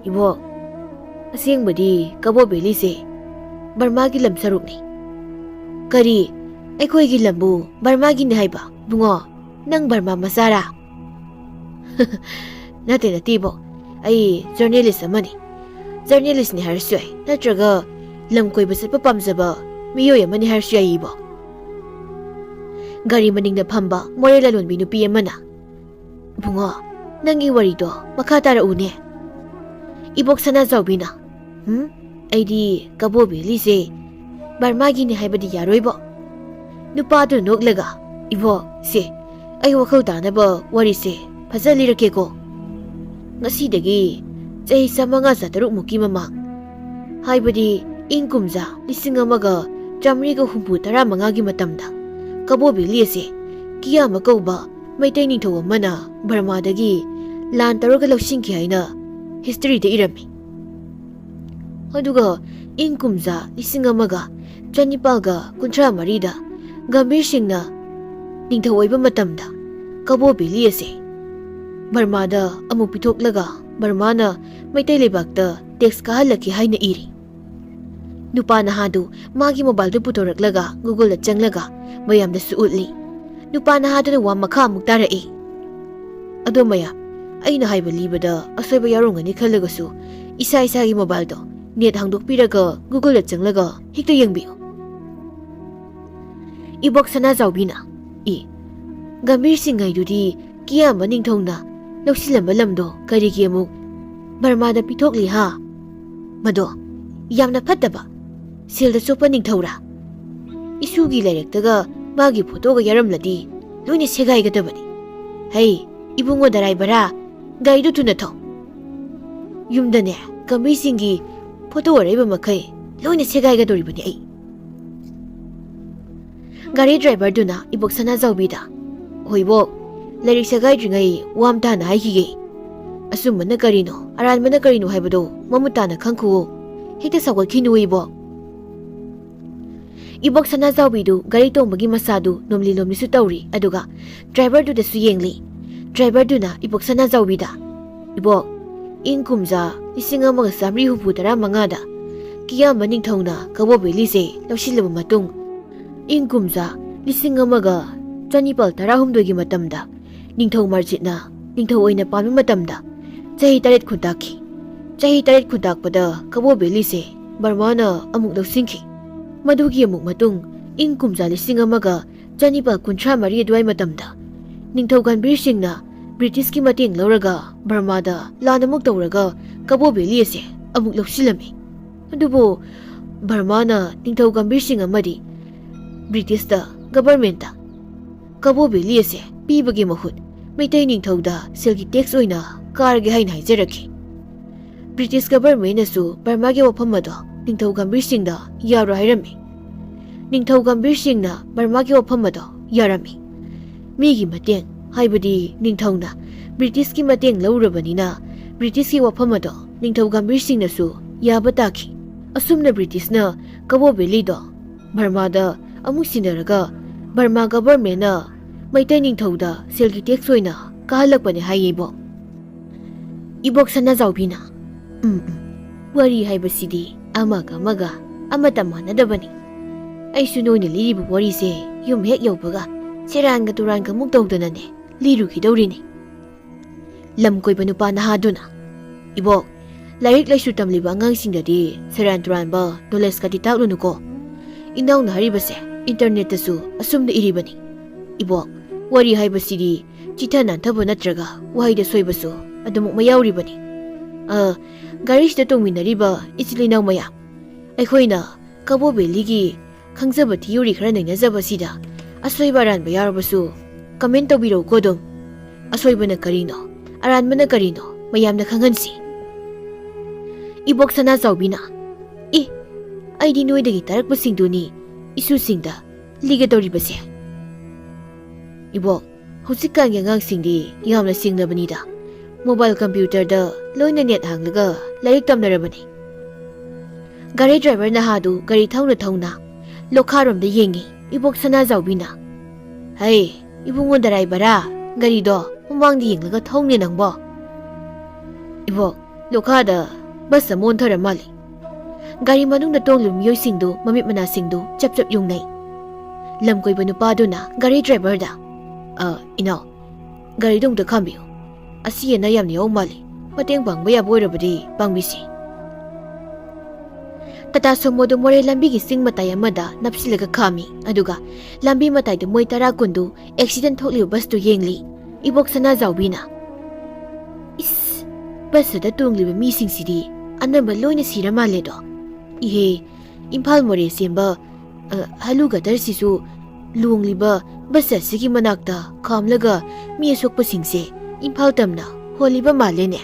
"ꯏꯕꯣꯛ, ꯑꯁꯦꯡꯕꯗꯤ ꯀꯕꯣ ꯚꯦꯂꯤꯁꯦ ꯕꯔꯃꯥꯒꯤ ꯂꯝ ꯁꯔꯨꯛꯅꯤ꯫" "ꯀꯔꯤ? ꯑꯩꯈꯣꯏꯒꯤ ꯂꯝꯕꯨ ꯕꯔꯃꯥꯒꯤꯅꯤ ꯍꯥꯏꯕ? ꯏꯕꯨꯡꯉꯣ, ꯅꯪ ꯕꯔꯃꯥ ꯃꯆꯥꯔꯥ?" "ꯅꯠꯇꯦ, ꯅꯠꯇꯦ ꯏꯕꯣꯛ, ꯑꯩ ꯖꯔꯅꯦꯂꯤꯁ ꯑꯃꯅꯤ꯫ ꯖꯔꯅꯦꯂꯤꯁꯅꯤ ꯍꯥꯏꯔꯁꯨ ꯌꯥꯏ, ꯅꯠꯇ꯭ꯔꯒ ꯂꯝ ꯀꯣꯏꯕ ꯆꯠꯄ ꯄꯥꯝꯖꯕ ꯃꯤꯑꯣꯏ ꯑꯃꯅꯤ ꯍꯥꯏꯔꯁꯨ ꯌꯥꯏ ꯏꯕꯣꯛ꯫" ꯒꯥꯔꯤ ꯃꯅꯤꯡꯗ ꯐꯝꯕ ꯃꯣꯔꯦ ꯂꯂꯣꯟꯕꯤ ꯅꯨꯄꯤ ꯑꯃꯅ, "ꯏꯕꯨꯡꯉꯣ, ꯅꯪꯒꯤ ꯋꯥꯔꯤꯗꯣ ꯃꯈꯥ ꯇꯥꯔꯛꯎꯅꯦ꯫ ꯏꯕꯣꯛ ꯁꯅꯥꯖꯥꯎꯕꯤꯅ, "ꯍꯨꯝ? ꯑꯩꯗꯤ ꯀꯕꯣ ꯚꯦꯂꯤꯁꯦ ꯕꯔꯃꯥꯒꯤꯅꯤ ꯍꯥꯏꯕꯗꯤ ꯌꯥꯔꯣꯏꯕꯣ?" ꯅꯨꯄꯥꯗꯨ ꯅꯣꯛꯂꯒ, "ꯏꯕꯣꯛ, ꯁꯦ, ꯑꯩ ꯋꯥꯈꯜ ꯇꯥꯅꯕ ꯋꯥꯔꯤꯁꯦ ꯐꯖ ꯂꯤꯔꯛꯀꯦꯀꯣ꯫ ꯉꯁꯤꯗꯒꯤ ꯆꯍꯤ ꯆꯥꯃꯉꯥ ꯆꯥꯇꯔꯨꯛ ꯃꯨꯛꯀꯤ ꯃꯃꯥꯡ, ꯍꯥꯏꯕꯗꯤ ꯏꯪ ꯀꯨꯝꯖꯥ ꯂꯤꯁꯤꯡ ꯑꯃꯒ ꯆꯥꯃꯔꯤꯒ ꯍꯨꯝꯐꯨ ꯇꯔꯥ ꯃꯉꯥꯒꯤ ꯃꯇꯝꯗ, ꯀꯕꯣ ꯚꯦꯂꯤ ꯑꯁꯦ ꯀꯤꯌꯥꯃ ꯀꯧꯕ ꯃꯩꯇꯩ ꯅꯤꯡꯊꯧ ꯑꯃꯅ ꯕꯔꯃꯥꯗꯒꯤ ꯂꯥꯟ ꯇꯧꯔꯒ ꯂꯧꯁꯤꯟꯈꯤ ꯍꯥꯏꯅ ꯍꯤꯁꯇ꯭ꯔꯤꯗ ꯏꯔꯝꯃꯤ꯫ ꯑꯗꯨꯒ ꯏꯪ ꯀꯨꯝꯖꯥ ꯂꯤꯁꯤꯡ ꯑꯃꯒ ꯆꯅꯤꯄꯥꯜꯒ ꯀꯨꯟꯊ꯭ꯔꯥ ꯃꯔꯤꯗ ꯒꯝꯚꯤꯔ ꯁꯤꯡꯅ ꯅꯤꯡꯊꯧ ꯑꯣꯏꯕ ꯃꯇꯝꯗ, ꯀꯕꯣ ꯚꯦꯂꯤ ꯑꯁꯦ ꯕꯔꯃꯥꯗ ꯑꯃꯨꯛ ꯄꯤꯊꯣꯛꯂꯒ ꯕꯔꯃꯥꯅ ꯃꯩꯇꯩ ꯂꯩꯕꯥꯛꯇ ꯇꯦꯛꯁ ꯀꯥꯍꯜꯂꯛꯈꯤ ꯍꯥꯏꯅ ꯏꯔꯤ꯫ ꯅꯨꯄꯥ ꯅꯍꯥꯗꯨ ꯃꯥꯒꯤ ꯃꯣꯕꯥꯏꯜꯗꯨ ꯄꯨꯊꯣꯔꯛꯂꯒ ꯒꯨꯒꯜꯗ ꯆꯪꯂꯒ ꯃꯌꯥꯝꯗꯁꯨ ꯎꯠꯂꯤ꯫ ꯅꯨꯄꯥ ꯅꯍꯥꯗꯨꯅ ꯋꯥ ꯃꯈꯥ ꯑꯃꯨꯛ ꯇꯥꯔꯛꯏ꯫ ꯑꯗꯣ ꯃꯌꯥꯝ, ꯑꯩꯅ ꯍꯥꯏꯕ ꯂꯤꯕꯗ ꯑꯁꯣꯏꯕ ꯌꯥꯎꯔꯝꯒꯅꯤ ꯈꯜꯂꯒꯁꯨ, ꯏꯁꯥ ꯏꯁꯥꯒꯤ ꯃꯣꯕꯥꯏꯜꯗꯣ ꯅꯦꯠ ꯍꯥꯡꯗꯣꯛꯄꯤꯔꯒ ꯒꯨꯒꯜꯗ ꯆꯪꯂꯒ ꯍꯦꯛꯇ ꯌꯦꯡꯕꯤꯌꯨ꯫ ꯏꯕꯣꯛ ꯁꯅꯥꯖꯥꯎꯕꯤꯅ, "ꯏ, ꯒꯝꯚꯤꯔ ꯁꯤꯡ ꯍꯥꯏꯗꯨꯗꯤ ꯀꯤꯌꯥꯝꯕ ꯅꯤꯡꯊꯧꯅ ꯂꯧꯁꯤꯜꯂꯝꯕ ꯂꯝꯗꯣ ꯀꯔꯤꯒꯤ ꯑꯃꯨꯛ ꯕꯔꯃꯥꯗ ꯄꯤꯊꯣꯛꯂꯤ ꯍꯥ? ꯃꯗꯣ ꯌꯥꯝꯅ ꯐꯠꯇꯕ, ꯁꯦꯜꯗ ꯆꯣꯞꯄ ꯅꯤꯡꯊꯧꯔꯥ? ꯏꯁꯨꯒꯤ ꯂꯥꯏꯔꯤꯛꯇꯒ ꯃꯥꯒꯤ ꯐꯣꯇꯣꯒ ꯌꯥꯎꯔꯝꯂꯗꯤ ꯂꯣꯏꯅ ꯁꯦꯒꯥꯏꯒꯗꯕꯅꯤ꯫ ꯍꯩ, ꯏꯕꯨꯡꯉꯣ ꯗꯔꯥꯏꯚꯔꯥ, ꯒꯥꯔꯤꯗꯨ ꯊꯨꯅ ꯊꯧ꯫ ꯌꯨꯝꯗꯅꯦ, ꯒꯝꯚꯤꯔ ꯁꯤꯡꯒꯤ ꯐꯣꯇꯣ ꯑꯔꯩꯕ ꯃꯈꯩ ꯂꯣꯏꯅ ꯁꯦꯒꯥꯏꯒꯗꯧꯔꯤꯕꯅꯤ ꯑꯩ꯫" ꯒꯥꯔꯤ ꯗ꯭ꯔꯥꯏꯚꯔꯗꯨꯅ ꯏꯕꯣꯛ ꯁꯅꯥꯖꯥꯎꯕꯤꯗ, "ꯍꯣꯏ ꯏꯕꯣꯛ, ꯂꯥꯏꯔꯤꯛ ꯁꯦꯒꯥꯏꯗ꯭ꯔꯤꯉꯩ ꯋꯥ ꯑꯝꯇ ꯍꯥꯟꯅ ꯍꯥꯏꯈꯤꯒꯦ꯫ ꯑꯆꯨꯝꯕꯅ ꯀꯔꯤꯅꯣ, ꯑꯔꯥꯟꯕꯅ ꯀꯔꯤꯅꯣ ꯍꯥꯏꯕꯗꯣ ꯃꯃꯨꯠ ꯇꯥꯅ ꯈꯪꯈꯨꯋꯣ꯫ ꯍꯦꯛꯇ ꯁꯥꯎꯒꯠꯈꯤꯅꯨ ꯏꯕꯣꯛ꯫" ꯏꯕꯣꯛ ꯁꯅꯥꯖꯥꯎꯕꯤꯗꯨ ꯒꯥꯔꯤ ꯇꯣꯡꯕꯒꯤ ꯃꯁꯥꯗꯨ ꯅꯣꯝꯂꯤ ꯅꯣꯝꯂꯤꯁꯨ ꯇꯧꯔꯤ, ꯑꯗꯨꯒ ꯗ꯭ꯔꯥꯏꯚꯔꯗꯨꯗꯁꯨ ꯌꯦꯡꯂꯤ꯫ ꯗ꯭ꯔꯥꯏꯚꯔꯗꯨꯅ ꯏꯕꯣꯛ ꯁꯅꯥꯖꯥꯎꯕꯤꯗ, "ꯏꯕꯣꯛ, ꯏꯪ ꯀꯨꯝꯖꯥ ꯂꯤꯁꯤꯡ ꯑꯃꯒ ꯆꯥꯃꯔꯤ ꯍꯨꯝꯐꯨ ꯇꯔꯥ ꯃꯉꯥꯗ ꯀꯤꯌꯥꯝꯕ ꯅꯤꯡꯊꯧꯅ ꯀꯕꯣ ꯚꯦꯂꯤꯁꯦ ꯂꯧꯁꯤꯜꯂꯕ ꯃꯇꯨꯡ, ꯏꯪ ꯀꯨꯝꯖꯥ ꯂꯤꯁꯤꯡ ꯑꯃꯒ ꯆꯅꯤꯄꯥꯜ ꯇꯔꯥꯍꯨꯝꯗꯣꯏꯒꯤ ꯃꯇꯝꯗ ꯅꯤꯡꯊꯧ ꯃꯥꯔꯖꯤꯠꯅ ꯅꯤꯡꯊꯧ ꯑꯣꯏꯅ ꯄꯥꯟꯕ ꯃꯇꯝꯗ ꯆꯍꯤ ꯇꯔꯦꯠ ꯈꯨꯟꯇꯥꯛꯈꯤ꯫ ꯆꯍꯤ ꯇꯔꯦꯠ ꯈꯨꯟꯇꯥꯛꯄꯗ ꯀꯕꯣ ꯚꯦꯂꯤꯁꯦ ꯕꯔꯃꯥꯅ ꯑꯃꯨꯛ ꯂꯧꯁꯤꯟꯈꯤ꯫ ꯃꯗꯨꯒꯤ ꯑꯃꯨꯛ ꯃꯇꯨꯡ, ꯏꯪ ꯀꯨꯝꯖꯥ ꯂꯤꯁꯤꯡ ꯑꯃꯒ ꯆꯅꯤꯄꯥꯜ ꯀꯨꯟꯊ꯭ꯔꯥ ꯃꯔꯤ ꯑꯗꯨꯋꯥꯏ ꯃꯇꯝꯗ ꯅꯤꯡꯊꯧ ꯒꯝꯚꯤꯔ ꯁꯤꯡꯅ ꯕ꯭ꯔꯤꯇꯤꯁꯀꯤ ꯃꯇꯦꯡ ꯂꯧꯔꯒ ꯕꯔꯃꯥꯗ ꯂꯥꯟ ꯑꯃꯨꯛ ꯇꯧꯔꯒ ꯀꯕꯣ ꯚꯦꯂꯤ ꯑꯁꯦ ꯑꯃꯨꯛ ꯂꯧꯁꯤꯜꯂꯝꯃꯤ꯫ ꯑꯗꯨꯕꯨ ꯕꯔꯃꯥꯅ ꯅꯤꯡꯊꯧ ꯒꯝꯚꯤꯔ ꯁꯤꯡ ꯑꯃꯗꯤ ꯕ꯭ꯔꯤꯇꯤꯁꯇ ꯒꯕꯔꯃꯦꯟꯇ ꯀꯕꯣ ꯚꯦꯂꯤ ꯑꯁꯦ ꯄꯤꯕꯒꯤ ꯃꯍꯨꯠ ꯃꯩꯇꯩ ꯅꯤꯡꯊꯧꯗ ꯁꯦꯜꯒꯤ ꯇꯦꯛꯁ ꯑꯣꯏꯅ ꯀꯥꯔꯒꯦ ꯍꯥꯏꯅ ꯍꯥꯏꯖꯔꯛꯈꯤ꯫ ꯕ꯭ꯔꯤꯇꯤꯁ ꯒꯕꯔꯃꯦꯟꯅꯁꯨ ꯕꯔꯃꯥꯒꯤ ꯋꯥꯐꯝ ꯑꯗꯣ ꯅꯤꯡꯊꯧ ꯒꯝꯚꯤꯔ ꯁꯤꯡꯗ ꯌꯥꯔꯣꯏ ꯍꯥꯏꯔꯝꯃꯤ꯫ ꯅꯤꯡꯊꯧ ꯒꯝꯚꯤꯔ ꯁꯤꯡꯅ ꯕꯔꯃꯥꯒꯤ ꯋꯥꯐꯝ ꯑꯗꯣ ꯌꯥꯔꯝꯃꯤ꯫ ꯃꯤꯒꯤ ꯃꯇꯦꯡ, ꯍꯥꯏꯕꯗꯤ ꯅꯤꯡꯊꯧꯅ ꯕ꯭ꯔꯤꯇꯤꯁꯀꯤ ꯃꯇꯦꯡ ꯂꯧꯔꯨꯔꯕꯅꯤꯅ ꯕ꯭ꯔꯤꯇꯤꯁꯀꯤ ꯋꯥꯐꯝ ꯑꯗꯣ ꯅꯤꯡꯊꯧ ꯒꯝꯚꯤꯔ ꯁꯤꯡꯅꯁꯨ ꯌꯥꯕ ꯇꯥꯈꯤ꯫ ꯑꯁꯨꯝꯅ ꯕ꯭ꯔꯤꯇꯤꯁꯅ ꯀꯕꯣ ꯚꯦꯂꯤꯗꯣ ꯕꯔꯃꯥꯗ ꯑꯃꯨꯛ ꯁꯤꯟꯅꯔꯒ ꯕꯔꯃꯥ ꯒꯕꯔꯃꯦꯟꯅ ꯃꯩꯇꯩ ꯅꯤꯡꯊꯧꯗ ꯁꯦꯜꯒꯤ ꯇꯦꯛꯁ ꯑꯣꯏꯅ ꯀꯥꯍꯜꯂꯛꯄꯅꯦ ꯍꯥꯏꯌꯦ ꯏꯕꯣꯛ꯫ ꯏꯕꯣꯛ ꯁꯅꯥꯖꯥꯎꯕꯤꯅ, "ꯎꯝ, ꯎꯝ, ꯋꯥꯔꯤ ꯍꯥꯏꯕꯁꯤꯗꯤ ꯑꯃꯒ ꯑꯃꯒ ꯑꯃꯠꯇ ꯃꯥꯟꯅꯗꯕꯅꯤ꯫ ꯑꯩꯁꯨ ꯅꯣꯏꯅ ꯂꯤꯔꯤꯕ ꯋꯥꯔꯤꯁꯦ ꯌꯨꯝ ꯍꯦꯛ ꯌꯧꯕꯒ ꯁꯦꯔꯥꯟꯒ ꯇꯨꯔꯥꯟꯒ ꯑꯃꯨꯛ ꯇꯧꯗꯅꯅꯦ ꯂꯤꯔꯨꯈꯤꯗꯧꯔꯤꯅꯤ꯫" ꯂꯝ ꯀꯣꯏꯕ ꯅꯨꯄꯥ ꯅꯍꯥꯗꯨꯅ, "ꯏꯕꯣꯛ, ꯂꯥꯏꯔꯤꯛ ꯂꯥꯏꯁꯨ ꯇꯝꯂꯤꯕ ꯑꯉꯥꯡꯁꯤꯡꯗꯗꯤ ꯁꯦꯔꯥꯟ ꯇꯨꯔꯥꯟꯕ ꯅꯣꯂꯦꯖꯀꯗꯤ ꯇꯥꯛꯂꯨꯅꯨꯀꯣ꯫ ꯏꯅꯥꯎꯅ ꯍꯥꯏꯔꯤꯕꯁꯦ ꯏꯟꯇꯔꯅꯦꯠꯇꯁꯨ ꯑꯁꯨꯝꯅ ꯏꯔꯤꯕꯅꯤ꯫ ꯏꯕꯣꯛ, ꯋꯥꯔꯤ ꯍꯥꯏꯕꯁꯤꯗꯤ ꯆꯤꯊ ꯅꯥꯟꯊꯕ ꯅꯠꯇ꯭ꯔꯒ ꯋꯥꯍꯩꯗ ꯁꯣꯏꯕꯁꯨ ꯑꯗꯨꯃꯛ ꯃꯌꯥꯎꯔꯤꯕꯅꯤ꯫ ꯑ, ꯒꯥꯔꯤꯁꯤꯗ ꯇꯣꯡꯃꯤꯟꯅꯔꯤꯕ ꯏꯆꯤꯜ ꯏꯅꯥꯎ ꯃꯌꯥꯝ, ꯑꯩꯈꯣꯏꯅ ꯀꯕꯣ ꯚꯦꯂꯤꯒꯤ ꯈꯪꯖꯕ ꯊꯤꯑꯣꯔꯤ ꯈꯔ ꯅꯩꯅꯖꯕꯁꯤꯗ ꯑꯁꯣꯏꯕ ꯑꯔꯥꯟꯕ ꯌꯥꯎꯔꯕꯁꯨ ꯀꯃꯦꯟ ꯇꯧꯕꯤꯔꯛꯎꯀꯣ ꯑꯗꯨꯝ꯫ ꯑꯁꯣꯏꯕꯅ ꯀꯔꯤꯅꯣ, ꯑꯔꯥꯟꯕꯅ ꯀꯔꯤꯅꯣ ꯃꯌꯥꯝꯅ ꯈꯪꯍꯟꯁꯤ꯫" ꯏꯕꯣꯛ ꯁꯅꯥꯆꯥꯎꯕꯤꯅ, "ꯏ, ꯑꯩꯗꯤ ꯅꯣꯏꯗꯒꯤ ꯇꯥꯔꯛꯄꯁꯤꯡꯗꯨꯅꯤ ꯏꯁꯨꯁꯤꯡꯗ ꯂꯤꯒꯗꯧꯔꯤꯕꯁꯦ꯫" ꯏꯕꯣꯛ, ꯍꯧꯖꯤꯛꯀꯥꯟꯒꯤ ꯑꯉꯥꯡꯁꯤꯡꯗꯤ ꯌꯥꯝꯅ ꯁꯤꯡꯂꯕꯅꯤꯗ꯫ ꯃꯣꯕꯥꯏꯜ ꯀꯝꯄ꯭ꯌꯨꯇꯔꯗ ꯂꯣꯏꯅ ꯅꯦꯠ ꯍꯥꯡꯂꯒ ꯂꯥꯏꯔꯤꯛ ꯇꯝꯅꯔꯕꯅꯤ꯫ ꯒꯥꯔꯤ ꯗ꯭ꯔꯥꯏꯚꯔ ꯅꯍꯥꯗꯨ ꯒꯥꯔꯤ ꯊꯧꯅ ꯊꯧꯅ ꯂꯣꯈꯥꯔꯣꯝꯗ ꯌꯦꯡꯉꯤ꯫ ꯏꯕꯣꯛ ꯁꯅꯥꯖꯥꯎꯕꯤꯅ, "ꯍꯩ, ꯏꯕꯨꯡꯉꯣ ꯗꯔꯥꯏꯚꯔꯥ, ꯒꯥꯔꯤꯗꯣ ꯃꯃꯥꯡꯗ ꯌꯦꯡꯂꯒ ꯊꯧꯅꯦ ꯅꯪꯕꯣ꯫" ꯏꯕꯣꯛ, ꯂꯣꯈꯥꯗ ꯕꯁ ꯑꯃ ꯑꯣꯟꯊꯔ ꯃꯥꯜꯂꯤ꯫ ꯒꯥꯔꯤ ꯃꯅꯨꯡꯗ ꯇꯣꯡꯂꯤꯕ ꯃꯤꯑꯣꯏꯁꯤꯡꯗꯨ ꯃꯃꯤꯠ ꯃꯅꯥꯁꯤꯡꯗꯨ ꯆꯞ ꯆꯞ ꯌꯨꯡꯅꯩ꯫ ꯂꯝ ꯀꯣꯏꯕ ꯅꯨꯄꯥꯗꯨꯅ ꯒꯥꯔꯤ ꯗ꯭ꯔꯥꯏꯚꯔꯗ, "ꯑ, ꯏꯅꯥꯎ, ꯒꯥꯔꯤꯗꯨ ꯑꯃꯨꯛꯇ ꯈꯥꯝꯕꯤꯌꯨ꯫ ꯑꯁꯤ ꯑꯅꯥ ꯌꯥꯝꯅ ꯌꯥꯎ ꯃꯥꯜꯂꯤ꯫ ꯃꯇꯦꯡ ꯄꯥꯡꯕ ꯌꯥꯕ ꯑꯣꯏꯔꯕꯗꯤ ꯄꯥꯡꯕꯤꯁꯤ꯫" ꯇꯥꯇꯥ ꯁꯣꯃꯣꯗꯨ ꯃꯣꯔꯦ ꯂꯝꯕꯤꯒꯤ ꯆꯤꯡ ꯃꯇꯥꯏ ꯑꯃꯗ ꯅꯞꯁꯤꯜꯂꯒ ꯈꯥꯝꯃꯤ, ꯑꯗꯨꯒ ꯂꯝꯕꯤ ꯃꯇꯥꯏꯗ ꯃꯣꯏ ꯇꯔꯥ ꯀꯨꯟꯗꯨ ꯑꯦꯛꯁꯤꯗꯦꯟ ꯊꯣꯛꯂꯤꯕ ꯕꯁꯇꯨ ꯌꯦꯡꯂꯤ꯫ ꯏꯕꯣꯛ ꯁꯅꯥꯖꯥꯎꯕꯤꯅ, "ꯏꯁ, ꯕꯁꯇ ꯇꯣꯡꯂꯤꯕ ꯃꯤꯁꯤꯡꯁꯤꯗꯤ ꯑꯅꯝꯕ ꯂꯣꯏꯅ ꯁꯤꯔ ꯃꯥꯜꯂꯦꯗꯣ꯫ ꯏꯍꯦ, ꯏꯝꯐꯥꯜ ꯃꯣꯔꯦ ꯁꯦꯝꯕ, ꯑ, ꯍꯂꯨ ꯒꯇꯔꯁꯤꯁꯨ ꯂꯣꯡꯂꯤꯕ ꯕꯁ ꯑꯁꯤꯒꯤ ꯃꯅꯥꯛꯇ ꯈꯥꯝꯂꯒ ꯃꯤ ꯑꯁꯣꯛꯄꯁꯤꯡꯁꯦ ꯏꯝꯐꯥꯜ ꯇꯝꯅ ꯍꯣꯜꯂꯤꯕ ꯃꯥꯜꯂꯦꯅꯦ꯫"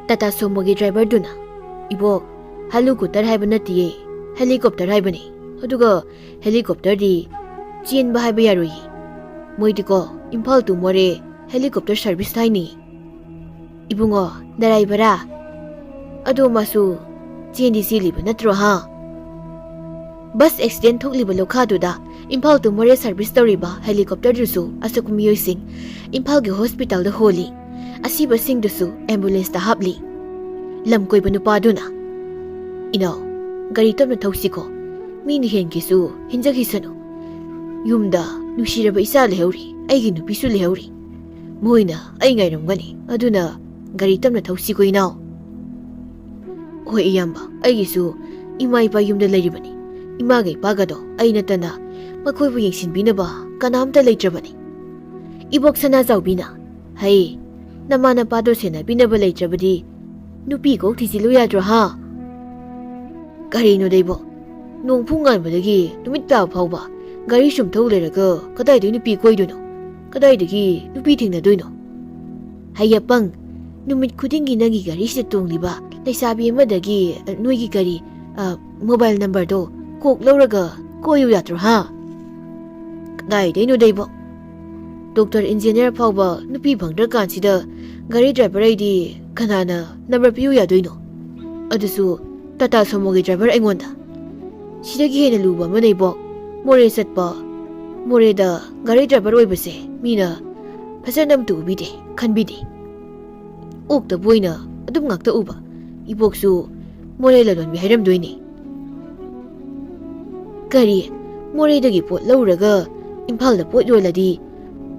ꯇꯥꯇꯥ ꯁꯣꯃꯣꯒꯤ ꯗ꯭ꯔꯥꯏꯚꯔꯗꯨꯅ, "ꯏꯕꯣꯛ, ꯍꯂꯨ ꯒꯇꯔ ꯍꯥꯏꯕ ꯅꯠꯇꯤꯌꯦ, ꯍꯦꯂꯤꯀꯣꯞꯇꯔ ꯍꯥꯏꯕꯅꯤ꯫ ꯑꯗꯨꯒ ꯍꯦꯂꯤꯀꯣꯞꯇꯔꯗꯤ ꯆꯦꯟꯕ ꯍꯥꯏꯕ ꯌꯥꯔꯣꯏꯌꯦ꯫ ꯃꯣꯏꯗꯤꯀꯣ ꯏꯝꯐꯥꯜ ꯇꯨ ꯃꯣꯔꯦ ꯍꯦꯂꯤꯀꯣꯞꯇꯔ ꯁꯥꯔꯚꯤꯁ ꯍꯥꯏꯅꯤ꯫" "ꯏꯕꯨꯡꯉꯣ, ꯗꯔꯥꯏꯚꯔꯥ? ꯑꯗꯣ ꯃꯥꯁꯨ ꯆꯦꯟꯗꯤ ꯆꯦꯜꯂꯤꯕ ꯅꯠꯇ꯭ꯔꯣ, ꯍꯥ?" ꯕꯁ ꯑꯦꯛꯁꯤꯗꯦꯟ ꯊꯣꯛꯂꯤꯕ ꯂꯣꯈꯥꯗꯨꯗ ꯏꯝꯐꯥꯜ ꯇꯨ ꯃꯣꯔꯦ ꯁꯥꯔꯚꯤꯁ ꯇꯧꯔꯤꯕ ꯍꯦꯂꯤꯀꯣꯞꯇꯔꯗꯨꯁꯨ ꯑꯁꯣꯛꯄ ꯃꯤꯑꯣꯏꯁꯤꯡ ꯏꯝꯐꯥꯜꯒꯤ ꯍꯣꯁꯄꯤꯇꯥꯜꯗ ꯍꯣꯜꯂꯤ꯫ ꯑꯁꯤꯕꯁꯤꯡꯗꯨꯁꯨ ꯑꯦꯝꯕꯨꯂꯦꯟꯁꯇ ꯍꯥꯞꯂꯤ꯫ ꯂꯝ ꯀꯣꯏꯕ ꯅꯨꯄꯥꯗꯨꯅ, "ꯏꯅꯥꯎ, ꯒꯥꯔꯤ ꯇꯞꯅ ꯊꯧꯁꯤꯀꯣ꯫ ꯃꯤꯅ ꯍꯦꯟꯒꯦꯁꯨ ꯍꯦꯟꯖꯈꯤꯁꯅꯨ꯫ ꯌꯨꯝꯗ ꯅꯨꯡꯁꯤꯔꯕ ꯏꯆꯥ ꯂꯩꯍꯧꯔꯤ, ꯑꯩꯒꯤ ꯅꯨꯄꯤꯁꯨ ꯂꯩꯍꯧꯔꯤ꯫ ꯃꯣꯏꯅ ꯑꯩ ꯉꯥꯏꯔꯝꯒꯅꯤ꯫ ꯑꯗꯨꯅ ꯒꯥꯔꯤ ꯇꯞꯅ ꯊꯧꯁꯤꯀꯣ, ꯏꯅꯥꯎ꯫" "ꯍꯣꯏ ꯏꯌꯥꯝꯕ, ꯑꯩꯒꯤꯁꯨ ꯏꯃꯥ ꯏꯄꯥ ꯌꯨꯝꯗ ꯂꯩꯔꯤꯕꯅꯤ꯫ ꯏꯃꯥꯒ ꯏꯄꯥꯒꯗꯣ ꯑꯩ ꯅꯠꯇꯅ ꯃꯈꯣꯏꯕꯨ ꯌꯦꯡꯁꯤꯟꯕꯤꯅꯕ ꯀꯅꯥꯝꯇ ꯂꯩꯇ꯭ꯔꯕꯅꯤ꯫" ꯏꯕꯣꯛ ꯁꯅꯥꯖꯥꯎꯕꯤꯅ, "ꯍꯩ, ꯅꯃꯥ ꯅꯄꯥꯗꯣ ꯁꯦꯟꯅꯕꯤꯅꯕ ꯂꯩꯇ꯭ꯔꯕꯗꯤ ꯅꯨꯄꯤ ꯀꯣꯛ ꯊꯤꯖꯤꯜꯂꯨ ꯌꯥꯗ꯭ꯔꯣ, ꯍꯥ?" "ꯀꯔꯤꯅꯣꯗ ꯏꯕꯣꯛ, ꯅꯣꯡ ꯐꯨꯡ ꯉꯥꯟꯕꯗꯒꯤ ꯅꯨꯃꯤꯠ ꯇꯥꯕ ꯐꯥꯎꯕ ꯒꯥꯔꯤ ꯁꯨꯝ ꯊꯧ ꯂꯩꯔꯒ ꯀꯗꯥꯏꯗꯒꯤ ꯅꯨꯄꯤ ꯀꯣꯏꯗꯣꯏꯅꯣ? ꯀꯗꯥꯏꯗꯒꯤ ꯅꯨꯄꯤ ꯊꯦꯡꯅꯗꯣꯏꯅꯣ? ꯍꯩ ꯑꯄꯪ, ꯅꯨꯃꯤꯠ ꯈꯨꯗꯤꯡꯒꯤ ꯅꯪꯒꯤ ꯒꯥꯔꯤꯁꯤꯗ ꯇꯣꯡꯂꯤꯕ ꯂꯩꯁꯥꯕꯤ ꯑꯃꯗꯒꯤ, ꯑ, ꯅꯣꯏꯒꯤ ꯒꯥꯔꯤ, ꯑ, ꯃꯣꯕꯥꯏꯜ ꯅꯝꯕꯔꯗꯣ ꯀꯣꯛ ꯂꯧꯔꯒ ꯀꯣꯏꯌꯨ ꯌꯥꯗ꯭ꯔꯣ, ꯍꯥ?" "ꯀꯗꯥꯏꯗꯩꯅꯣꯗ ꯏꯕꯣꯛ? ꯗꯣꯛꯇꯔ, ꯏꯟꯖꯤꯅꯤꯌꯥꯔ ꯐꯥꯎꯕ ꯅꯨꯄꯤ ꯐꯪꯗ꯭ꯔꯀꯥꯟꯁꯤꯗ ꯒꯥꯔꯤ ꯗ꯭ꯔꯥꯏꯚꯔ ꯑꯩꯗꯤ ꯀꯅꯥꯅ ꯅꯝꯕꯔ ꯄꯤꯌꯨ ꯌꯥꯗꯣꯏꯅꯣ? ꯑꯗꯨꯁꯨ ꯇꯥꯇꯥ ꯁꯣꯃꯣꯒꯤ ꯗ꯭ꯔꯥꯏꯚꯔ ꯑꯩꯉꯣꯟꯗ꯫ ꯁꯤꯗꯒꯤ ꯍꯦꯟꯅ ꯂꯨꯕ ꯑꯃꯅ ꯏꯕꯣꯛ, ꯃꯣꯔꯦ ꯆꯠꯄ, ꯃꯣꯔꯦꯗ ꯒꯥꯔꯤ ꯗ꯭ꯔꯥꯏꯚꯔ ꯑꯣꯏꯕꯁꯦ ꯃꯤꯅ ꯐꯖꯅ ꯑꯝꯇ ꯎꯕꯤꯗꯦ, ꯈꯟꯕꯤꯗꯦ꯫ ꯑꯣꯛꯇꯕ ꯑꯣꯏꯅ ꯑꯗꯨꯝ ꯉꯥꯛꯇ ꯎꯕ꯫ ꯏꯕꯣꯛꯁꯨ ꯃꯣꯔꯦ ꯂꯂꯣꯟꯕꯤ ꯍꯥꯏꯔꯝꯗꯣꯏꯅꯦ꯫ ꯀꯔꯤ? ꯃꯣꯔꯦꯗꯒꯤ ꯄꯣꯠ ꯂꯧꯔꯒ ꯏꯝꯐꯥꯜꯗ ꯄꯣꯠ ꯌꯣꯜꯂꯗꯤ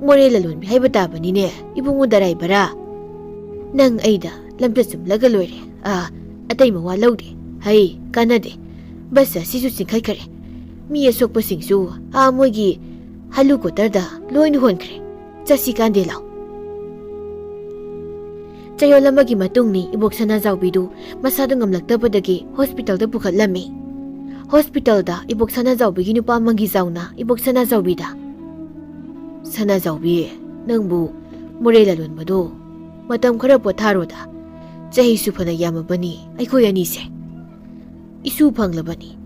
ꯃꯣꯔꯦ ꯂꯂꯣꯟꯕꯤ ꯍꯥꯏꯕ ꯇꯥꯕꯅꯤꯅꯦ, ꯏꯕꯨꯡꯉꯣ ꯗꯔꯥꯏꯕꯔꯥ꯫ ꯅꯪ ꯑꯩꯗ ꯂꯝꯆꯠ ꯆꯨꯝꯂꯒ ꯂꯣꯏꯔꯦ꯫ ꯑꯥ, ꯑꯇꯩ ꯃꯋꯥ ꯂꯧꯗꯦ꯫ ꯍꯩ, ꯀꯥꯟꯅꯗꯦ꯫ ꯕꯁ ꯑꯁꯤꯁꯨ ꯆꯤꯡꯈꯠꯈ꯭ꯔꯦ꯫ ꯃꯤ ꯑꯁꯣꯛꯄꯁꯤꯡꯁꯨ ꯑꯥ ꯃꯣꯏꯒꯤ ꯍꯂꯨ ꯀ꯭ꯋꯥꯇꯔꯗ ꯂꯣꯏꯅ ꯍꯣꯟꯈ꯭ꯔꯦ꯫ ꯆꯠꯁꯤ ꯀꯥꯟꯗꯦ ꯂꯥꯎ꯫ ꯆꯌꯣꯜ ꯑꯃꯒꯤ ꯃꯇꯨꯡꯅꯤ ꯏꯕꯣꯛ ꯁꯅꯥꯖꯥꯎꯕꯤꯗꯨ ꯃꯁꯥꯗꯨ ꯉꯝꯂꯛꯇꯕꯗꯒꯤ ꯍꯣꯁꯄꯤꯇꯥꯜꯗ ꯄꯨꯈꯠꯂꯝꯃꯤ꯫ ꯍꯣꯁꯄꯤꯇꯥꯜꯗ ꯏꯕꯣꯛ ꯁꯅꯥꯖꯥꯎꯕꯤꯒꯤ ꯅꯨꯄꯥ ꯃꯪꯒꯤꯖꯥꯎꯅ ꯏꯕꯣꯛ ꯁꯅꯥꯖꯥꯎꯕꯤꯗ, "ꯁꯅꯥꯖꯥꯎꯕꯤ, ꯅꯪꯕꯨ ꯃꯣꯔꯦ ꯂꯂꯣꯟꯕꯗꯣ ꯃꯇꯝ ꯈꯔ ꯄꯣꯊꯥꯔꯣꯗ꯫ ꯆꯍꯤꯁꯨ ꯐꯅ ꯌꯥꯝꯃꯕꯅꯤ ꯑꯩꯈꯣꯏ ꯑꯅꯤꯁꯦ꯫ ꯏꯁꯨ ꯐꯪꯂꯕꯅꯤ꯫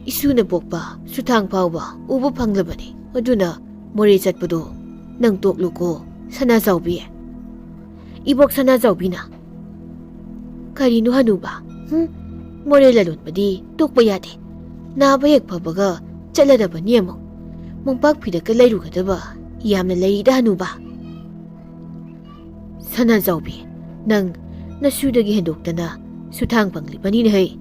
ꯏꯁꯨꯅ ꯄꯣꯛꯄ ꯁꯨꯊꯥꯡ ꯐꯥꯎꯕ ꯎꯕ ꯐꯪꯂꯕꯅꯤ꯫ ꯑꯗꯨꯅ ꯃꯣꯔꯦ ꯆꯠꯄꯗꯣ ꯅꯪ ꯇꯣꯛꯂꯨꯀꯣ, ꯁꯅꯥꯖꯥꯎꯕꯤ꯫" ꯏꯕꯣꯛ ꯁꯅꯥꯖꯥꯎꯕꯤꯅ, "ꯀꯔꯤꯅꯣ ꯍꯅꯨꯕ? ꯍꯨꯝ? ꯃꯣꯔꯦ ꯂꯂꯣꯟꯕꯗꯤ ꯇꯣꯛꯄ ꯌꯥꯗꯦ꯫ ꯅꯥꯕ ꯍꯦꯛ ꯐꯕꯒ ꯆꯠꯂꯗꯕꯅꯤ ꯑꯃꯨꯛ꯫ ꯃꯣꯝꯄꯥꯛ ꯐꯤꯗꯛꯀ ꯂꯩꯔꯨꯒꯗꯕ ꯌꯥꯝꯅ ꯂꯩꯔꯤꯗ ꯍꯅꯨꯕ꯫" "ꯁꯅꯥꯖꯥꯎꯕꯤ, ꯅꯪ ꯅꯁꯨꯗꯒꯤ ꯍꯦꯟꯗꯣꯛꯇꯅ ꯁꯨꯊꯥꯡ ꯐꯪꯂꯤꯕꯅꯤꯅꯦ ꯍꯩ꯫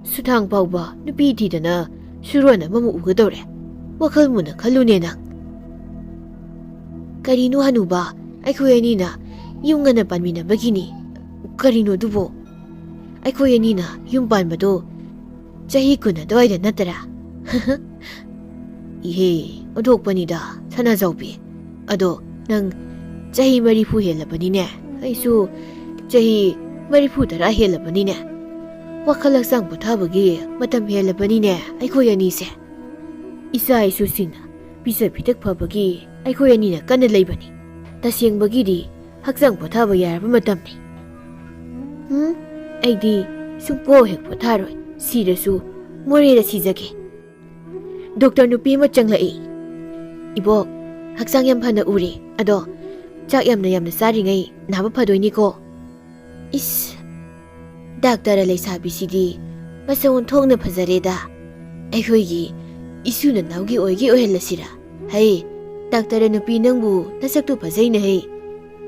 ꯁꯨꯊꯥꯡ ꯐꯥꯎꯕ ꯅꯨꯄꯤ ꯊꯤꯗꯅ ꯁꯨꯔꯣꯟ ꯑꯃꯃꯨꯛ ꯎꯒꯗꯧꯔꯦ꯫ ꯋꯥꯈꯜ ꯃꯨꯟꯅ ꯈꯜꯂꯨꯅꯦ ꯅꯪ꯫" "ꯀꯔꯤꯅꯣ ꯍꯅꯨꯕ, ꯑꯩꯈꯣꯏ ꯑꯅꯤꯅ ꯌꯨꯝ ꯉꯟꯅ ꯄꯥꯟꯃꯤꯟꯅꯕꯒꯤꯅꯤ꯫ ꯀꯔꯤꯅꯣ ꯑꯗꯨꯕꯨ? ꯑꯩꯈꯣꯏ ꯑꯅꯤꯅ ꯌꯨꯝ ꯄꯥꯟꯕꯗꯣ ꯆꯍꯤ ꯀꯨꯟ ꯑꯗꯨꯋꯥꯏꯗ ꯅꯠꯇꯔꯥ?" "ꯏꯍꯦ, ꯑꯣꯟꯊꯣꯛꯄꯅꯤꯗ, ꯁꯅꯥꯖꯥꯎꯕꯤ꯫ ꯑꯗꯣ ꯅꯪ ꯆꯍꯤ ꯃꯔꯤꯐꯨ ꯍꯦꯜꯂꯕꯅꯤꯅꯦ꯫ ꯑꯩꯁꯨ ꯆꯍꯤ ꯃꯔꯤꯐꯨ ꯇꯔꯥ ꯍꯦꯜꯂꯕꯅꯤꯅꯦ꯫ ꯋꯥꯈꯜ ꯍꯛꯆꯥꯡ ꯄꯣꯊꯥꯕꯒꯤ ꯃꯇꯝ ꯍꯦꯜꯂꯕꯅꯤꯅꯦ ꯑꯩꯈꯣꯏ ꯑꯅꯤꯁꯦ꯫ ꯏꯆꯥ ꯏꯁꯨꯁꯤꯡꯅ ꯄꯤꯖ ꯄꯤꯊꯛ ꯐꯕꯒꯤ ꯑꯩꯈꯣꯏ ꯑꯅꯤꯅ ꯀꯟꯅ ꯂꯩꯕꯅꯤ꯫ ꯇꯁꯦꯡꯕꯒꯤꯗꯤ ꯍꯛꯆꯥꯡ ꯄꯣꯊꯥꯕ ꯌꯥꯔꯕ ꯃꯇꯝꯅꯤ꯫ ꯎꯝ, ꯑꯩꯗꯤ ꯁꯨꯡꯄꯣ ꯍꯦꯛ ꯄꯣꯊꯥꯔꯣꯏ꯫ ꯁꯤꯔꯁꯨ ꯃꯣꯔꯦꯗ ꯁꯤꯖꯒꯦ꯫" ꯗꯣꯛꯇꯔ ꯅꯨꯄꯤ ꯑꯃ ꯆꯪꯂꯛꯏ꯫ "ꯏꯕꯣꯛ, ꯍꯛꯆꯥꯡ ꯌꯥꯝ ꯐꯅ ꯎꯔꯦ꯫ ꯑꯗꯣ ꯆꯥꯛ ꯌꯥꯝꯅ ꯌꯥꯝꯅ ꯆꯥꯔꯤꯉꯩ ꯅꯥꯕ ꯐꯗꯣꯏꯅꯤꯀꯣ꯫" "ꯏꯁ, ꯗꯥꯛꯇꯔ ꯂꯩꯁꯥꯕꯤꯁꯤꯗꯤ ꯃꯁꯛ ꯑꯣꯟꯊꯣꯛꯅ ꯐꯖꯔꯦꯗ꯫ ꯑꯩꯈꯣꯏꯒꯤ ꯏꯁꯨ ꯅꯅꯥꯎꯒꯤ ꯑꯣꯏꯒꯦ ꯑꯣꯏꯍꯜꯂꯁꯤꯔ? ꯍꯩ, ꯗꯥꯛꯇꯔ ꯅꯨꯄꯤ ꯅꯪꯕꯨ ꯅꯁꯛꯇꯨ ꯐꯖꯩꯅꯦ ꯍꯩ꯫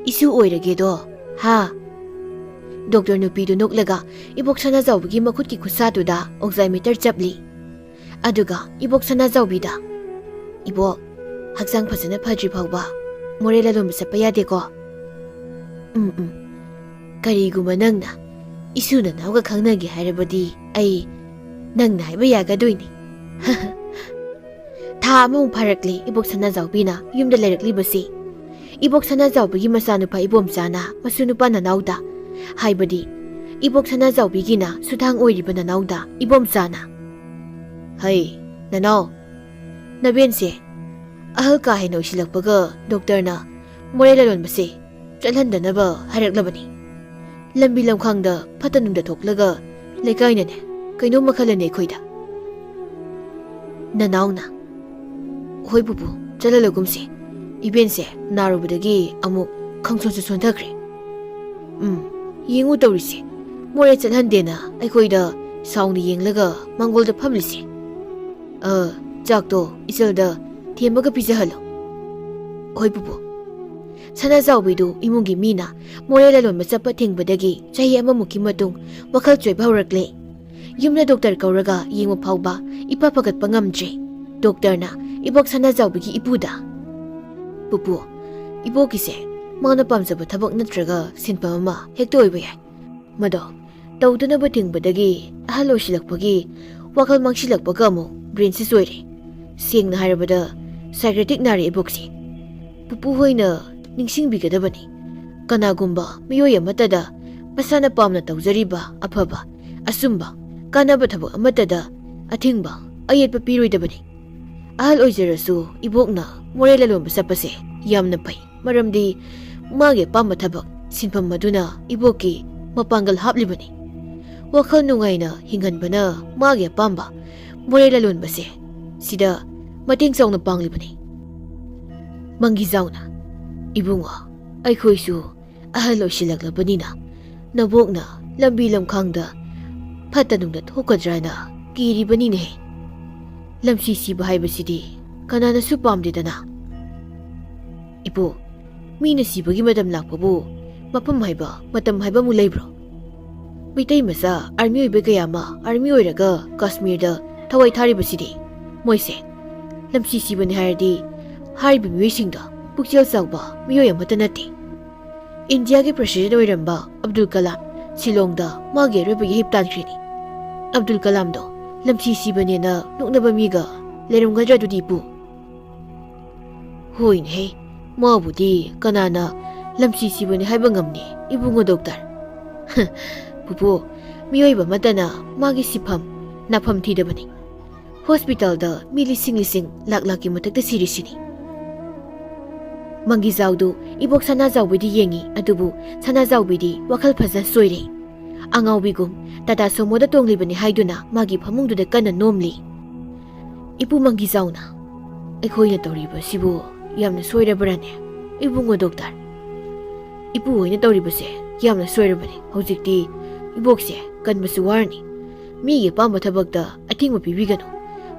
ꯏꯁꯨ ꯑꯣꯏꯔꯒꯦꯗꯣ, ꯍꯥ?" ꯗꯣꯛꯇꯔ ꯅꯨꯄꯤꯗꯨ ꯅꯣꯛꯂꯒ ꯏꯕꯣꯛ ꯁꯅꯥꯖꯥꯎꯕꯒꯤ ꯃꯈꯨꯠꯀꯤ ꯈꯨꯠꯁꯥꯗꯨꯗ ꯑꯣꯛꯁꯥꯏꯃꯤꯇꯔ ꯆꯞꯂꯤ꯫ ꯑꯗꯨꯒ ꯏꯕꯣꯛ ꯁꯅꯥꯖꯥꯎꯕꯤꯗ, "ꯏꯕꯣꯛ, ꯍꯛꯆꯥꯡ ꯐꯖꯅ ꯐꯗ꯭ꯔꯤ ꯐꯥꯎꯕ ꯃꯣꯔꯦ ꯂꯂꯣꯟꯕ ꯆꯠꯄ ꯌꯥꯗꯦꯀꯣ?" "ꯎꯝ, ꯎꯝ꯫ ꯀꯔꯤꯒꯨꯝꯕ ꯅꯪꯅ ꯏꯁꯨ ꯅꯅꯥꯎꯒ ꯈꯪꯅꯒꯦ ꯍꯥꯏꯔꯕꯗꯤ ꯑꯩ ꯅꯪꯅ ꯍꯥꯏꯕ ꯌꯥꯒꯗꯣꯏꯅꯤ꯫" ꯊꯥ ꯑꯃꯃꯨꯛ ꯐꯥꯔꯛꯂꯦ ꯏꯕꯣꯛ ꯁꯅꯥꯖꯥꯎꯕꯤꯅ ꯌꯨꯝꯗ ꯂꯩꯔꯛꯂꯤꯕꯁꯤ꯫ ꯏꯕꯣꯛ ꯁꯅꯥꯖꯥꯎꯕꯤꯒꯤ ꯃꯆꯥꯅꯨꯄꯥ ꯏꯕꯣꯝꯆꯥꯅ ꯃꯁꯨ ꯅꯨꯄꯥ ꯅꯅꯥꯎꯗ, ꯍꯥꯏꯕꯗꯤ ꯏꯕꯣꯛ ꯁꯅꯥꯖꯥꯎꯕꯤꯒꯤꯅ ꯁꯨꯊꯥꯡ ꯑꯣꯏꯔꯤꯕ ꯅꯅꯥꯎꯗ ꯏꯕꯣꯝꯆꯥꯅ, "ꯍꯩ, ꯅꯅꯥꯎ, ꯅꯕꯦꯟꯁꯦ ꯑꯍꯜ ꯀꯥ ꯍꯦꯟꯅ ꯑꯣꯏꯁꯤꯜꯂꯛꯄꯒ ꯗꯣꯛꯇꯔꯅ ꯃꯣꯔꯦ ꯂꯂꯣꯟꯕꯁꯦ ꯆꯠꯍꯟꯗꯅꯕ ꯍꯥꯏꯔꯛꯂꯕꯅꯤ꯫ ꯂꯝꯕꯤ ꯂꯝꯈꯥꯡꯗ ꯐꯠꯇ ꯅꯨꯡꯗ ꯊꯣꯛꯂꯒ ꯂꯩꯀꯥꯏꯅꯅꯦ ꯀꯩꯅꯣꯝꯃ ꯈꯜꯂꯅꯤ ꯑꯩꯈꯣꯏꯗ"꯫ ꯅꯅꯥꯎꯅ, "ꯍꯣꯏ ꯄꯨꯄꯨ, ꯆꯠꯍꯜꯂꯒꯨꯝꯁꯤ꯫ ꯏꯕꯦꯟꯁꯦ ꯅꯥꯔꯨꯕꯗꯒꯤ ꯑꯃꯨꯛ ꯈꯪꯁꯣꯟꯁꯨ ꯁꯣꯟꯊꯈ꯭ꯔꯦ꯫ ꯎꯝ, ꯌꯦꯡꯉꯨ ꯇꯧꯔꯤꯁꯦ꯫ ꯃꯣꯔꯦ ꯆꯠꯍꯟꯗꯦꯅ ꯑꯩꯈꯣꯏꯗ ꯁꯥꯎꯅ ꯌꯦꯡꯂꯒ ꯃꯥꯡꯒꯣꯜꯗ ꯐꯝꯂꯤꯁꯦ꯫ ꯑ, ꯆꯥꯛꯇꯣ ꯏꯆꯜꯗ ꯊꯦꯝꯃꯒ ꯄꯤꯖꯍꯜꯂꯣ"꯫ "ꯍꯣꯏ ꯄꯨꯄꯨ"꯫ ꯁꯅꯥꯖꯥꯎꯕꯤꯗꯨ ꯏꯃꯨꯡꯒꯤ ꯃꯤꯅ ꯃꯣꯔꯦ ꯂꯂꯣꯟꯕ ꯆꯠꯄ ꯊꯤꯡꯕꯗꯒꯤ ꯆꯍꯤ ꯑꯃꯃꯨꯛꯀꯤ ꯃꯇꯨꯡ ꯋꯥꯈꯜ ꯆꯣꯏꯕ ꯍꯧꯔꯛꯂꯦ꯫ ꯌꯨꯝꯗ ꯗꯣꯛꯇꯔ ꯀꯧꯔꯒ ꯌꯦꯡꯕ ꯐꯥꯎꯕ ꯏꯐ ꯐꯒꯠꯄ ꯉꯝꯗ꯭ꯔꯦ꯫ ꯗꯣꯛꯇꯔꯅ ꯏꯕꯣꯛ ꯁꯅꯥꯖꯥꯎꯕꯤꯒꯤ ꯏꯄꯨꯗ, "ꯄꯨꯄꯨ, ꯏꯕꯣꯛꯀꯤꯁꯦ ꯃꯥꯅ ꯄꯥꯝꯖꯕ ꯊꯕꯛ ꯅꯠꯇ꯭ꯔꯒ ꯁꯤꯟꯐꯝ ꯑꯃ ꯍꯦꯛꯇ ꯑꯣꯏꯕ ꯌꯥꯏ꯫ ꯃꯗꯣ ꯇꯧꯗꯅꯕ ꯊꯤꯡꯕꯗꯒꯤ ꯑꯍꯜ ꯑꯣꯏꯁꯤꯜꯂꯛꯄꯒꯤ ꯋꯥꯈꯜ ꯃꯥꯡꯁꯤꯜꯂꯛꯄꯒ ꯑꯃꯨꯛ ꯕ꯭ꯔꯦꯟꯁꯤꯁ ꯑꯣꯏꯔꯦ꯫ ꯁꯦꯡꯅ ꯍꯥꯏꯔꯕꯗ ꯁꯥꯏꯀ꯭ꯔꯦꯇꯤꯛ ꯅꯥꯔꯦ ꯏꯕꯣꯛꯁꯦ꯫ ꯄꯨꯄꯨ ꯍꯣꯏꯅ ꯅꯤꯡꯁꯤꯡꯕꯤꯒꯗꯕꯅꯤ꯫ ꯀꯅꯥꯒꯨꯝꯕ ꯃꯤꯑꯣꯏ ꯑꯃꯠꯇꯗ ꯃꯁꯥꯅ ꯄꯥꯝꯅ ꯇꯧꯖꯔꯤꯕ ꯑꯐꯕ, ꯑꯆꯨꯝꯕ, ꯀꯥꯟꯅꯕ ꯊꯕꯛ ꯑꯃꯠꯇꯗ ꯑꯊꯤꯡꯕ, ꯑꯌꯦꯠꯄ ꯄꯤꯔꯣꯏꯗꯕꯅꯤ꯫ ꯑꯍꯜ ꯑꯣꯏꯖꯔꯁꯨ ꯏꯕꯣꯛꯅ ꯃꯣꯔꯦ ꯂꯂꯣꯟꯕ ꯆꯠꯄꯁꯦ ꯌꯥꯝꯅ ꯐꯩ, ꯃꯔꯝꯗꯤ ꯃꯥꯒꯤ ꯑꯄꯥꯝꯕ ꯊꯕꯛ, ꯁꯤꯟꯐꯝ ꯑꯗꯨꯅ ꯏꯕꯣꯛꯀꯤ ꯃꯄꯥꯡꯒꯜ ꯍꯥꯞꯂꯤꯕꯅꯤ꯫ ꯋꯥꯈꯜ ꯅꯨꯡꯉꯥꯏꯅ ꯍꯤꯡꯍꯟꯕꯅ ꯃꯥꯒꯤ ꯑꯄꯥꯝꯕ ꯃꯣꯔꯦ ꯂꯂꯣꯟꯕꯁꯦ ꯁꯤꯗ ꯃꯇꯦꯡ ꯆꯥꯎꯅ ꯄꯥꯡꯂꯤꯕꯅꯤ"꯫ ꯃꯪꯒꯤꯖꯥꯎꯅ, "ꯏꯕꯨꯡꯉꯣ, ꯑꯩꯈꯣꯏꯁꯨ ꯑꯍꯜ ꯑꯣꯏꯁꯤꯜꯂꯛꯂꯕꯅꯤꯅ ꯅꯕꯣꯛꯅ ꯂꯝꯕꯤ ꯂꯝꯈꯥꯡꯗ ꯐꯠꯇ ꯅꯨꯡꯗ ꯊꯣꯛꯀꯗ꯭ꯔꯥꯅ ꯀꯤꯔꯤꯕꯅꯤꯅꯦ꯫ ꯂꯝꯁꯤ ꯁꯤꯕ ꯍꯥꯏꯕꯁꯤꯗꯤ ꯀꯅꯥꯅꯁꯨ ꯄꯥꯝꯗꯦꯗꯅ"꯫ "ꯏꯄꯨ, ꯃꯤꯅ ꯁꯤꯕꯒꯤ ꯃꯇꯝ ꯂꯥꯛꯄꯕꯨ ꯃꯐꯝ ꯍꯥꯏꯕ, ꯃꯇꯝ ꯍꯥꯏꯕ ꯑꯃꯨꯛ ꯂꯩꯕ꯭ꯔꯣ? ꯃꯩꯇꯩ ꯃꯆꯥ ꯑꯥꯔꯃꯤ ꯑꯣꯏꯕ ꯀꯌꯥ ꯑꯃ ꯑꯥꯔꯃꯤ ꯑꯣꯏꯔꯒ ꯀꯥꯁꯃꯤꯔꯗ ꯊꯋꯥꯏ ꯊꯥꯔꯤꯕꯁꯤꯗꯤ꯫ ꯃꯣꯏꯁꯦ ꯂꯝꯁꯤ ꯁꯤꯕꯅꯤ ꯍꯥꯏꯔꯗꯤ ꯍꯥꯏꯔꯤꯕ ꯃꯤꯑꯣꯏꯁꯤꯡꯗꯣ ꯄꯨꯛꯆꯦꯜ ꯆꯥꯎꯕ ꯃꯤꯑꯣꯏ ꯑꯃꯠꯇ ꯅꯠꯇꯦ"꯫ ꯏꯟꯗꯤꯌꯥꯒꯤ ꯄ꯭ꯔꯦꯁꯤꯗꯦꯟꯠ ꯑꯣꯏꯔꯝꯕ ꯑꯕꯗꯨꯜ ꯀꯂꯥꯝ ꯁꯤꯂꯣꯡꯗ ꯃꯥꯒꯤ ꯑꯔꯣꯏꯕ ꯌꯥꯍꯤꯞ ꯇꯥꯟꯈ꯭ꯔꯤꯅꯤ꯫ ꯑꯕꯗꯨꯜ ꯀꯂꯥꯝꯗꯣ ꯂꯝꯁꯤ ꯁꯤꯕꯅꯦꯅ ꯅꯣꯛꯅꯕ ꯃꯤꯒ ꯂꯩꯔꯝꯒꯗ꯭ꯔꯥ ꯑꯗꯨꯗꯤ ꯏꯄꯨ? ꯍꯣꯏꯅꯦꯍꯦ, ꯃꯥꯕꯨꯗꯤ ꯀꯅꯥꯅ ꯂꯝꯁꯤ ꯁꯤꯕꯅꯤ ꯍꯥꯏꯕ ꯉꯝꯅꯤ, ꯏꯕꯨꯡꯉꯣ ꯗꯣꯛꯇꯔ? ꯄꯨꯄꯨ, ꯃꯤꯑꯣꯏꯕ ꯑꯃꯠꯇꯅ ꯃꯥꯒꯤ ꯁꯤꯐꯝ ꯅꯥꯐꯝ ꯊꯤꯗꯕꯅꯤ꯫ ꯍꯣꯁꯄꯤꯇꯥꯜꯗ ꯃꯤ ꯂꯤꯁꯤꯡ ꯂꯤꯁꯤꯡ, ꯂꯥꯛ ꯂꯥꯛꯀꯤ ꯃꯊꯛꯇ ꯁꯤꯔꯤꯁꯤꯅꯤ꯫ ꯃꯪꯒꯤꯖꯥꯎꯗꯨ ꯏꯕꯣꯛ ꯁꯅꯥꯖꯥꯎꯕꯤꯗꯤ ꯌꯦꯡꯉꯤ, ꯑꯗꯨꯕꯨ ꯁꯅꯥꯖꯥꯎꯕꯤꯗꯤ ꯋꯥꯈꯜ ꯐꯖ ꯁꯣꯏꯔꯦ꯫ ꯑꯉꯥꯎꯕꯤꯒꯨꯝ ꯇꯥꯇꯥ ꯁꯣꯃꯣꯗ ꯇꯣꯡꯂꯤꯕꯅꯤ ꯍꯥꯏꯗꯨꯅ ꯃꯥꯒꯤ ꯐꯃꯨꯡꯗꯨꯗ ꯀꯟꯅ ꯅꯣꯝꯂꯤ꯫ ꯏꯄꯨ ꯃꯪꯒꯤꯖꯥꯎꯅ, "ꯑꯩꯈꯣꯏꯅ ꯇꯧꯔꯤꯕꯁꯤꯕꯨ ꯌꯥꯝꯅ ꯁꯣꯏꯔꯕ꯭ꯔꯥꯅꯦ, ꯏꯕꯨꯡꯉꯣ ꯗꯣꯛꯇꯔ? ꯏꯄꯨ ꯍꯣꯏꯅ ꯇꯧꯔꯤꯕꯁꯦ ꯌꯥꯝꯅ ꯁꯣꯏꯔꯕꯅꯤ꯫ ꯍꯧꯖꯤꯛꯇꯤ ꯏꯕꯣꯛꯁꯦ ꯀꯟꯕꯁꯨ ꯋꯥꯔꯅꯤ꯫ ꯃꯤꯒꯤ ꯑꯄꯥꯝꯕ ꯊꯕꯛꯇ ꯑꯊꯤꯡꯕ ꯄꯤꯕꯤꯒꯅꯨ꯫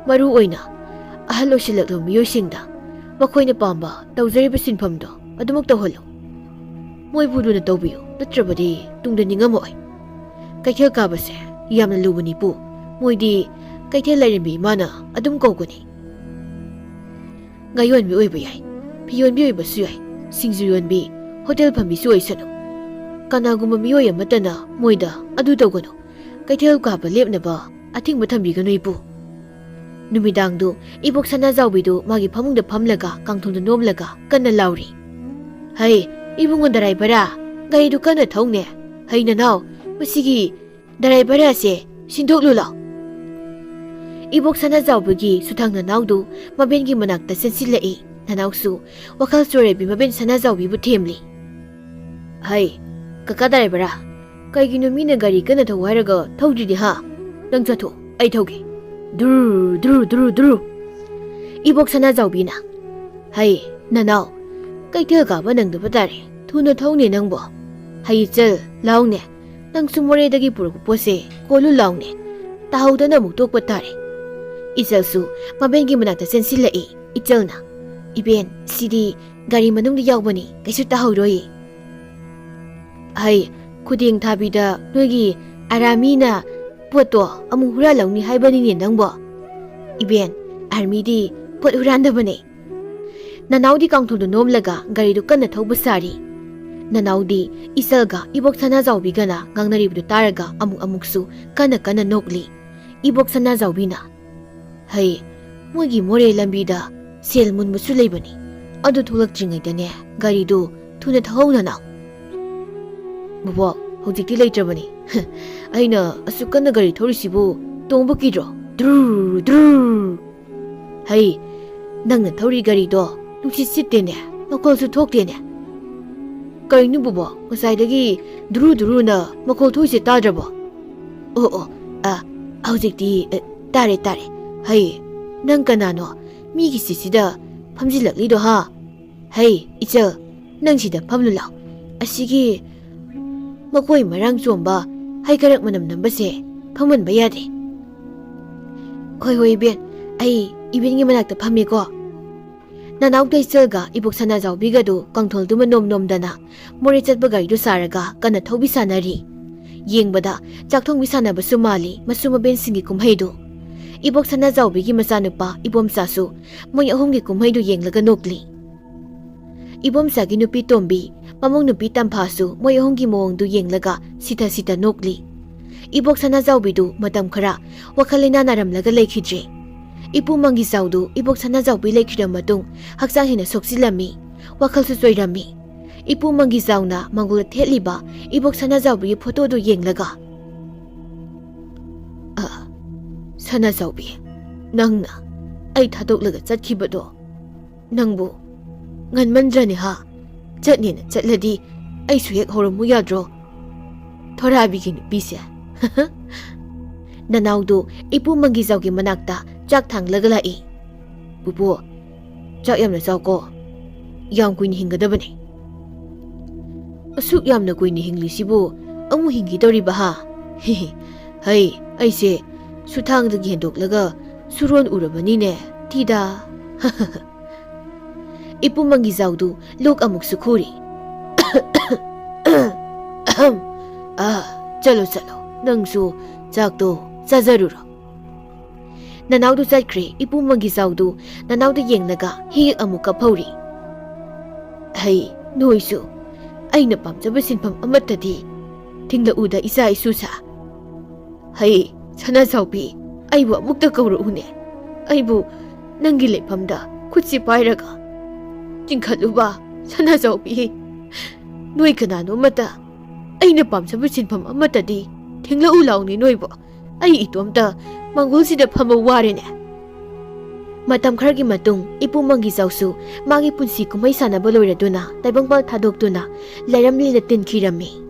ꯃꯔꯨ ꯑꯣꯏꯅ ꯑꯍꯜ ꯑꯣꯏꯁꯤꯜꯂꯛꯂꯕ ꯃꯤꯑꯣꯏꯁꯤꯡꯗ ꯃꯈꯣꯏꯅ ꯄꯥꯝꯕ ꯇꯧꯖꯔꯤꯕ ꯁꯤꯟꯐꯝꯗꯣ ꯑꯗꯨꯃꯛ ꯇꯧꯍꯜꯂꯨ꯫ ꯃꯣꯏꯕꯨ ꯂꯨꯅ ꯇꯧꯕꯤꯌꯨ, ꯅꯠꯇ꯭ꯔꯕꯗꯤ ꯇꯨꯡꯗ ꯅꯤꯡꯉꯝꯃꯣꯏ꯫ ꯀꯩꯊꯦꯜ ꯀꯥꯕꯁꯦ ꯌꯥꯝꯅ ꯂꯨꯕꯅꯤ ꯄꯨ꯫ ꯃꯣꯏꯗꯤ ꯀꯩꯊꯦꯜ ꯂꯥꯏꯔꯦꯝꯕꯤ ꯏꯃꯥꯅ ꯑꯗꯨꯝ ꯀꯧꯒꯅꯤ꯫ ꯉꯥ ꯌꯣꯟꯕꯤ ꯑꯣꯏꯕ ꯌꯥꯏ, ꯐꯤ ꯌꯣꯟꯕꯤ ꯑꯣꯏꯕꯁꯨ ꯌꯥꯏ, ꯁꯤꯡꯖꯨ ꯌꯣꯟꯕꯤ, ꯍꯣꯇꯦꯜ ꯐꯝꯕꯤꯁꯨ ꯑꯣꯏꯁꯅꯨ꯫ ꯀꯅꯥꯒꯨꯝꯕ ꯃꯤꯑꯣꯏ ꯑꯃꯠꯇꯅ ꯃꯣꯏꯗ ꯑꯗꯨ ꯇꯧꯒꯅꯨ, ꯀꯩꯊꯦꯜ ꯀꯥꯕ ꯂꯦꯞꯅꯕ ꯑꯊꯤꯡꯕ ꯊꯝꯕꯤꯒꯅꯨ ꯏꯄꯨ꯫ ꯅꯨꯃꯤꯗꯥꯡꯗꯨ ꯏꯕꯣꯛ ꯁꯅꯥꯖꯥꯎꯕꯤꯗꯨ ꯃꯥꯒꯤ ꯐꯃꯨꯡꯗ ꯐꯝꯂꯒ ꯀꯥꯡꯊꯣꯟꯗꯨ ꯅꯣꯝꯂꯒ ꯀꯟꯅ ꯂꯥꯎꯔꯤ꯫ "ꯍꯩ, ꯏꯕꯨꯡꯉꯣ ꯗꯔꯥꯏꯚꯔꯥ, ꯒꯥꯔꯤꯗꯨ ꯀꯟꯅ ꯊꯧꯅꯦ꯫ ꯍꯩ ꯅꯅꯥꯎ, ꯃꯁꯤꯒꯤ ꯗꯔꯥꯏꯚꯔ ꯑꯁꯦ ꯁꯤꯟꯗꯣꯛꯂꯨ ꯂꯥꯎ꯫" ꯏꯕꯣꯛ ꯁꯅꯥꯖꯥꯎꯕꯒꯤ ꯁꯨꯊꯥꯡ ꯅꯅꯥꯎꯗꯨ ꯃꯕꯦꯟꯒꯤ ꯃꯅꯥꯛꯇ ꯆꯦꯟꯁꯤꯜꯂꯛꯏ꯫ ꯅꯅꯥꯎꯁꯨ ꯋꯥꯈꯜ ꯆꯣꯏꯔꯕꯤ ꯃꯕꯦꯟ ꯁꯅꯥꯖꯥꯎꯕꯤꯕꯨ ꯊꯦꯝꯂꯤ꯫ "ꯍꯩ, ꯀꯀꯥ ꯗꯔꯥꯏꯚꯔ, ꯀꯩꯒꯤꯅꯣ ꯃꯤꯅ ꯒꯥꯔꯤ ꯀꯟꯅ ꯊꯧ ꯍꯥꯏꯔꯒ ꯊꯧꯗ꯭ꯔꯤꯗꯤ ꯍꯥ? ꯅꯪ ꯆꯠꯊꯣꯛ, ꯑꯩ ꯊꯧꯒꯦ꯫ ꯗꯨꯔꯨ, ꯗꯨꯔꯨ, ꯗꯨꯔꯨ, ꯗꯨꯔꯨ꯫" ꯏꯕꯣꯛ ꯁꯅꯥꯖꯥꯎꯕꯤꯅ, "ꯍꯩ, ꯅꯅꯥꯎ, ꯀꯩꯊꯦꯜ ꯀꯥꯕ ꯅꯪꯗꯕ ꯇꯥꯔꯦ꯫ ꯊꯨꯅ ꯊꯧꯅꯦ ꯅꯪꯕꯣ꯫ ꯍꯩ ꯏꯆꯜ, ꯂꯥꯎꯅꯦ꯫ ꯅꯪꯁꯨ ꯃꯣꯔꯦꯗꯒꯤ ꯄꯨꯔꯛꯄ ꯄꯣꯠꯁꯦ ꯀꯣꯜꯂꯨ ꯂꯥꯎꯅꯦ꯫ ꯇꯥꯍꯧꯗꯅ ꯑꯃꯨꯛ ꯇꯣꯛꯄ ꯇꯥꯔꯦ꯫" ꯏꯆꯜꯁꯨ ꯃꯕꯦꯟꯒꯤ ꯃꯅꯥꯛꯇ ꯆꯦꯟꯁꯤꯜꯂꯛꯏ꯫ ꯏꯆꯜꯅ, "ꯏꯕꯦꯟ, ꯁꯤꯗꯤ ꯒꯥꯔꯤ ꯃꯅꯨꯡꯗ ꯌꯥꯎꯕꯅꯤ, ꯀꯩꯁꯨ ꯇꯥꯍꯧꯔꯣꯏ꯫" "ꯍꯩ, ꯈꯨꯗꯦꯡ ꯊꯥꯕꯤꯗ ꯅꯣꯏꯒꯤ ꯑꯔꯥꯃꯤꯅ ꯄꯣꯠꯇꯣ ꯑꯃꯨꯛ ꯍꯨꯔꯥꯜꯂꯧꯅꯤ ꯍꯥꯏꯕꯅꯤꯅꯦ ꯅꯪꯕꯣ꯫" "ꯏꯕꯦꯟ, ꯑꯥꯔꯃꯤꯗꯤ ꯄꯣꯠ ꯍꯨꯔꯥꯟꯗꯕꯅꯦ꯫" ꯅꯅꯥꯎꯗꯤ ꯀꯥꯡꯊꯣꯟꯗꯨ ꯅꯣꯝꯂꯒ ꯒꯥꯔꯤꯗꯨ ꯀꯟꯅ ꯊꯧꯕ ꯁꯥꯔꯤ꯫ ꯅꯅꯥꯎꯗꯤ ꯏꯆꯜꯒ ꯏꯕꯣꯛ ꯁꯅꯥꯖꯥꯎꯕꯤꯒꯅ ꯉꯥꯡꯅꯔꯤꯕꯗꯨ ꯇꯥꯔꯒ ꯑꯃꯨꯛ ꯑꯃꯨꯛꯁꯨ ꯀꯟꯅ ꯀꯟꯅ ꯅꯣꯛꯂꯤ꯫ ꯏꯕꯣꯛ ꯁꯅꯥꯖꯥꯎꯕꯤꯅ, "ꯍꯩ, ꯃꯣꯏꯒꯤ ꯃꯣꯔꯦ ꯂꯝꯕꯤꯗ ꯁꯦꯜ ꯃꯨꯟꯕꯁꯨ ꯂꯩꯕꯅꯤ꯫ ꯑꯗꯨ ꯊꯣꯛꯂꯛꯇ꯭ꯔꯤꯉꯩꯗꯅꯦ ꯒꯥꯔꯤꯗꯨ ꯊꯨꯅ ꯊꯧꯍꯧ ꯅꯅꯥꯎ꯫ ꯕꯣꯕꯣꯛ, ꯍꯧꯖꯤꯛꯇꯤ ꯂꯩꯇ꯭ꯔꯕꯅꯤ꯫ ꯑꯩꯅ ꯑꯁꯨꯛ ꯀꯟꯅ ꯒꯥꯔꯤ ꯊꯧꯔꯤꯁꯤꯕꯨ ꯇꯣꯡꯕ ꯀꯤꯗ꯭ꯔꯣ? ꯗ꯭ꯔꯨ, ꯗ꯭ꯔꯨ꯫ ꯍꯩ, ꯅꯪꯅ ꯊꯧꯔꯤ ꯒꯥꯔꯤꯗꯣ ꯅꯨꯡꯁꯤꯠ ꯁꯤꯠꯇꯦꯅꯦ, ꯃꯈꯣꯜꯁꯨ ꯊꯣꯛꯇꯦꯅꯦ꯫ ꯀꯩꯅꯣ ꯕꯣꯕꯣꯛ, ꯉꯁꯥꯏꯗꯒꯤ ꯗꯨꯔꯨ ꯗꯨꯔꯨꯅ ꯃꯈꯣꯜ ꯊꯣꯛꯏꯁꯦ ꯇꯥꯗ꯭ꯔꯕꯣ? ꯑꯣ, ꯑꯣ, ꯑ, ꯍꯧꯖꯤꯛꯇꯤ, ꯑ, ꯇꯥꯔꯦ, ꯇꯥꯔꯦ꯫ ꯍꯩ, ꯅꯪ ꯀꯅꯥꯅꯣ ꯃꯤꯒꯤ ꯁꯤꯠꯁꯤꯗ ꯐꯝꯖꯤꯜꯂꯛꯂꯤꯗꯣ, ꯍꯥ? ꯍꯩ, ꯏꯆꯜ, ꯅꯪ ꯁꯤꯗ ꯐꯝꯂꯨ ꯂꯥꯎ꯫ ꯑꯁꯤꯒꯤ ꯃꯀꯣꯏ ꯃꯔꯥꯡ ꯆꯣꯝꯕ ꯍꯩꯀꯔꯛ ꯃꯅꯝ ꯅꯝꯕꯁꯦ ꯐꯝꯍꯟꯕ ꯌꯥꯗꯦ꯫ ꯍꯣꯏ, ꯍꯣꯏ, ꯏꯕꯦꯟ, ꯑꯩ ꯏꯕꯦꯟꯒꯤ ꯃꯅꯥꯛꯇ ꯐꯝꯃꯦꯀꯣ꯫ ꯅꯅꯥꯎ ꯇꯩꯆꯜꯒ ꯏꯕꯣꯛ ꯁꯅꯥꯖꯥꯎꯕꯤꯒꯗꯨ ꯀꯥꯡꯊꯣꯜꯗꯨꯃ ꯅꯣꯝ ꯅꯣꯝꯗꯅ ꯃꯣꯔꯦ ꯆꯠꯄ ꯒꯥꯔꯤꯗꯨ ꯁꯥꯔꯒ ꯀꯟꯅ ꯊꯧꯕꯤ ꯁꯥꯟꯅꯔꯤ꯫ ꯌꯦꯡꯕꯗ ꯆꯥꯛ ꯊꯣꯡꯕꯤ ꯁꯥꯟꯅꯕꯁꯨ ꯃꯥꯜꯂꯤ ꯃꯁꯨ ꯃꯕꯦꯟꯁꯤꯡꯒꯤ ꯀꯨꯝꯍꯩꯗꯨ꯫ ꯏꯕꯣꯛ ꯁꯅꯥꯖꯥꯎꯕꯤꯒꯤ ꯃꯆꯥꯅꯨꯄꯥ ꯏꯕꯣꯝꯆꯥꯁꯨ ꯃꯣꯏ ꯑꯍꯨꯝꯒꯤ ꯀꯨꯝꯍꯩꯗꯨ ꯌꯦꯡꯂꯒ ꯅꯣꯛꯂꯤ꯫ ꯏꯕꯣꯝꯆꯥꯒꯤ ꯅꯨꯄꯤ ꯇꯣꯝꯕꯤ, ꯃꯃꯧ ꯅꯨꯄꯤ ꯇꯝꯐꯥꯁꯨ ꯃꯣꯏ ꯑꯍꯨꯝꯒꯤ ꯃꯑꯣꯡꯗꯨ ꯌꯦꯡꯂꯒ ꯁꯤꯊ ꯁꯤꯊ ꯅꯣꯛꯂꯤ꯫ ꯏꯕꯣꯛ ꯁꯅꯥꯖꯥꯎꯕꯤꯗꯨ ꯃꯇꯝ ꯈꯔ ꯋꯥꯈꯜ ꯂꯩꯅꯥ ꯅꯥꯔꯝꯂꯒ ꯂꯩꯈꯤꯗ꯭ꯔꯦ꯫ ꯏꯄꯨ ꯃꯪꯒꯤꯖꯥꯎꯗꯨ ꯏꯕꯣꯛ ꯁꯅꯥꯖꯥꯎꯕꯤ ꯂꯩꯈꯤꯗ꯭ꯔ ꯃꯇꯨꯡ ꯍꯛꯆꯥꯡ ꯍꯦꯟꯅ ꯁꯣꯛꯆꯤꯜꯂꯝꯃꯤ, ꯋꯥꯈꯜꯁꯨ ꯆꯣꯏꯔꯝꯃꯤ꯫ ꯏꯄꯨ ꯃꯪꯒꯤꯖꯥꯎꯅ ꯃꯪꯒꯣꯜꯗ ꯊꯦꯠꯂꯤꯕ ꯏꯕꯣꯛ ꯁꯅꯥꯖꯥꯎꯕꯤꯒꯤ ꯐꯣꯇꯣꯗꯨ ꯌꯦꯡꯂꯒ, "ꯑ, ꯁꯅꯥꯖꯥꯎꯕꯤ, ꯅꯪꯅ ꯑꯩ ꯊꯥꯗꯣꯛꯂꯒ ꯆꯠꯈꯤꯕꯗꯣ ꯅꯪꯕꯨ ꯉꯟꯃꯟꯗ꯭ꯔꯅꯦ ꯍꯥ? ꯆꯠꯅꯦꯅ ꯆꯠꯂꯗꯤ ꯑꯩꯁꯨ ꯍꯦꯛ ꯍꯧꯔꯝꯃꯨ ꯌꯥꯗ꯭ꯔꯣ? ꯊꯣꯔꯥꯕꯤꯒꯤ ꯅꯨꯄꯤꯁꯦ꯫" ꯅꯅꯥꯎꯗꯨ ꯏꯄꯨ ꯃꯪꯒꯤꯖꯥꯎꯒꯤ ꯃꯅꯥꯛꯇ ꯆꯥꯛ ꯊꯥꯡꯂꯒ ꯂꯥꯛꯏ꯫ "ꯄꯨꯄꯨ, ꯆꯥꯛ ꯌꯥꯝꯅ ꯆꯥꯎꯀꯣ꯫ ꯌꯥꯝ ꯀꯨꯏꯅ ꯍꯤꯡꯒꯗꯕꯅꯤ꯫" "ꯑꯁꯨꯛ ꯌꯥꯝꯅ ꯀꯨꯏꯅ ꯍꯤꯡꯂꯤꯁꯤꯕꯨ ꯑꯃꯨꯛ ꯍꯤꯡꯈꯤꯗꯧꯔꯤꯕ ꯍꯥ?" "ꯍꯩ, ꯑꯩꯁꯦ ꯁꯨꯊꯥꯡꯗꯒꯤ ꯍꯦꯟꯗꯣꯛꯂꯒ ꯁꯨꯔꯣꯟ ꯎꯔꯕꯅꯤꯅꯦ, ꯇꯤꯗ꯫" ꯏꯄꯨ ꯃꯪꯒꯤꯖꯥꯎꯗꯨ ꯂꯣꯛ ꯑꯃꯨꯛꯁꯨ ꯈꯨꯔꯤ꯫ "ꯑ, ꯆꯠꯂꯣ, ꯆꯠꯂꯣ, ꯅꯪꯁꯨ ꯆꯥꯛꯇꯣ ꯆꯥꯖꯔꯨꯔꯣ꯫" ꯅꯅꯥꯎꯗꯨ ꯆꯠꯈ꯭ꯔꯦ꯫ ꯏꯄꯨ ꯃꯪꯒꯤꯖꯥꯎꯗꯨ ꯅꯅꯥꯎꯗ ꯌꯦꯡꯂꯒ ꯍꯤꯛ ꯑꯃꯨꯛ ꯀꯞꯍꯧꯔꯤ꯫ "ꯍꯩ, ꯅꯣꯏꯁꯨ ꯑꯩꯅ ꯄꯥꯝꯖꯕ ꯁꯤꯟꯐꯝ ꯑꯃꯠꯇꯗꯤ ꯊꯤꯡꯂꯛꯎꯗ, ꯏꯆꯥ ꯏꯁꯨꯁꯥ꯫ ꯍꯩ, ꯁꯅꯥꯖꯥꯎꯕꯤ, ꯑꯩꯕꯨ ꯑꯃꯨꯛꯇ ꯀꯧꯔꯛꯎꯅꯦ꯫ ꯑꯩꯕꯨ ꯅꯪꯒꯤ ꯂꯩꯐꯝꯗ ꯈꯨꯠꯁꯤ ꯄꯥꯏꯔꯒ ꯆꯤꯡꯈꯠꯂꯨꯕ, ꯁꯅꯥꯖꯥꯎꯕꯤ, ꯅꯣꯏ ꯀꯅꯥꯅꯣ ꯑꯃꯠꯇ ꯑꯩꯅ ꯄꯥꯝꯖꯕ ꯁꯤꯟꯐꯝ ꯑꯃꯠꯇꯗꯤ ꯊꯤꯡꯂꯛꯎ ꯂꯥꯎꯅꯤ ꯅꯣꯏꯕꯨ꯫ ꯑꯩ ꯏꯇꯣꯝꯇ ꯃꯪꯒꯣꯜꯁꯤꯗ ꯐꯝꯕ ꯋꯥꯔꯦꯅꯦ꯫ ꯃꯇꯝ ꯈꯔꯒꯤ ꯃꯇꯨꯡ ꯏꯄꯨ ꯃꯪꯒꯤꯖꯥꯎꯁꯨ ꯃꯥꯒꯤ ꯄꯨꯟꯁꯤ ꯀꯨꯝꯍꯩ ꯁꯥꯟꯅꯕ ꯂꯣꯏꯔꯗꯨꯅ ꯇꯥꯏꯕꯪꯄꯥꯜ ꯊꯥꯗꯣꯛꯇꯨꯅ ꯂꯥꯏꯔꯝꯂꯦꯟꯗ ꯇꯤꯟꯈꯤꯔꯝꯃꯤ꯫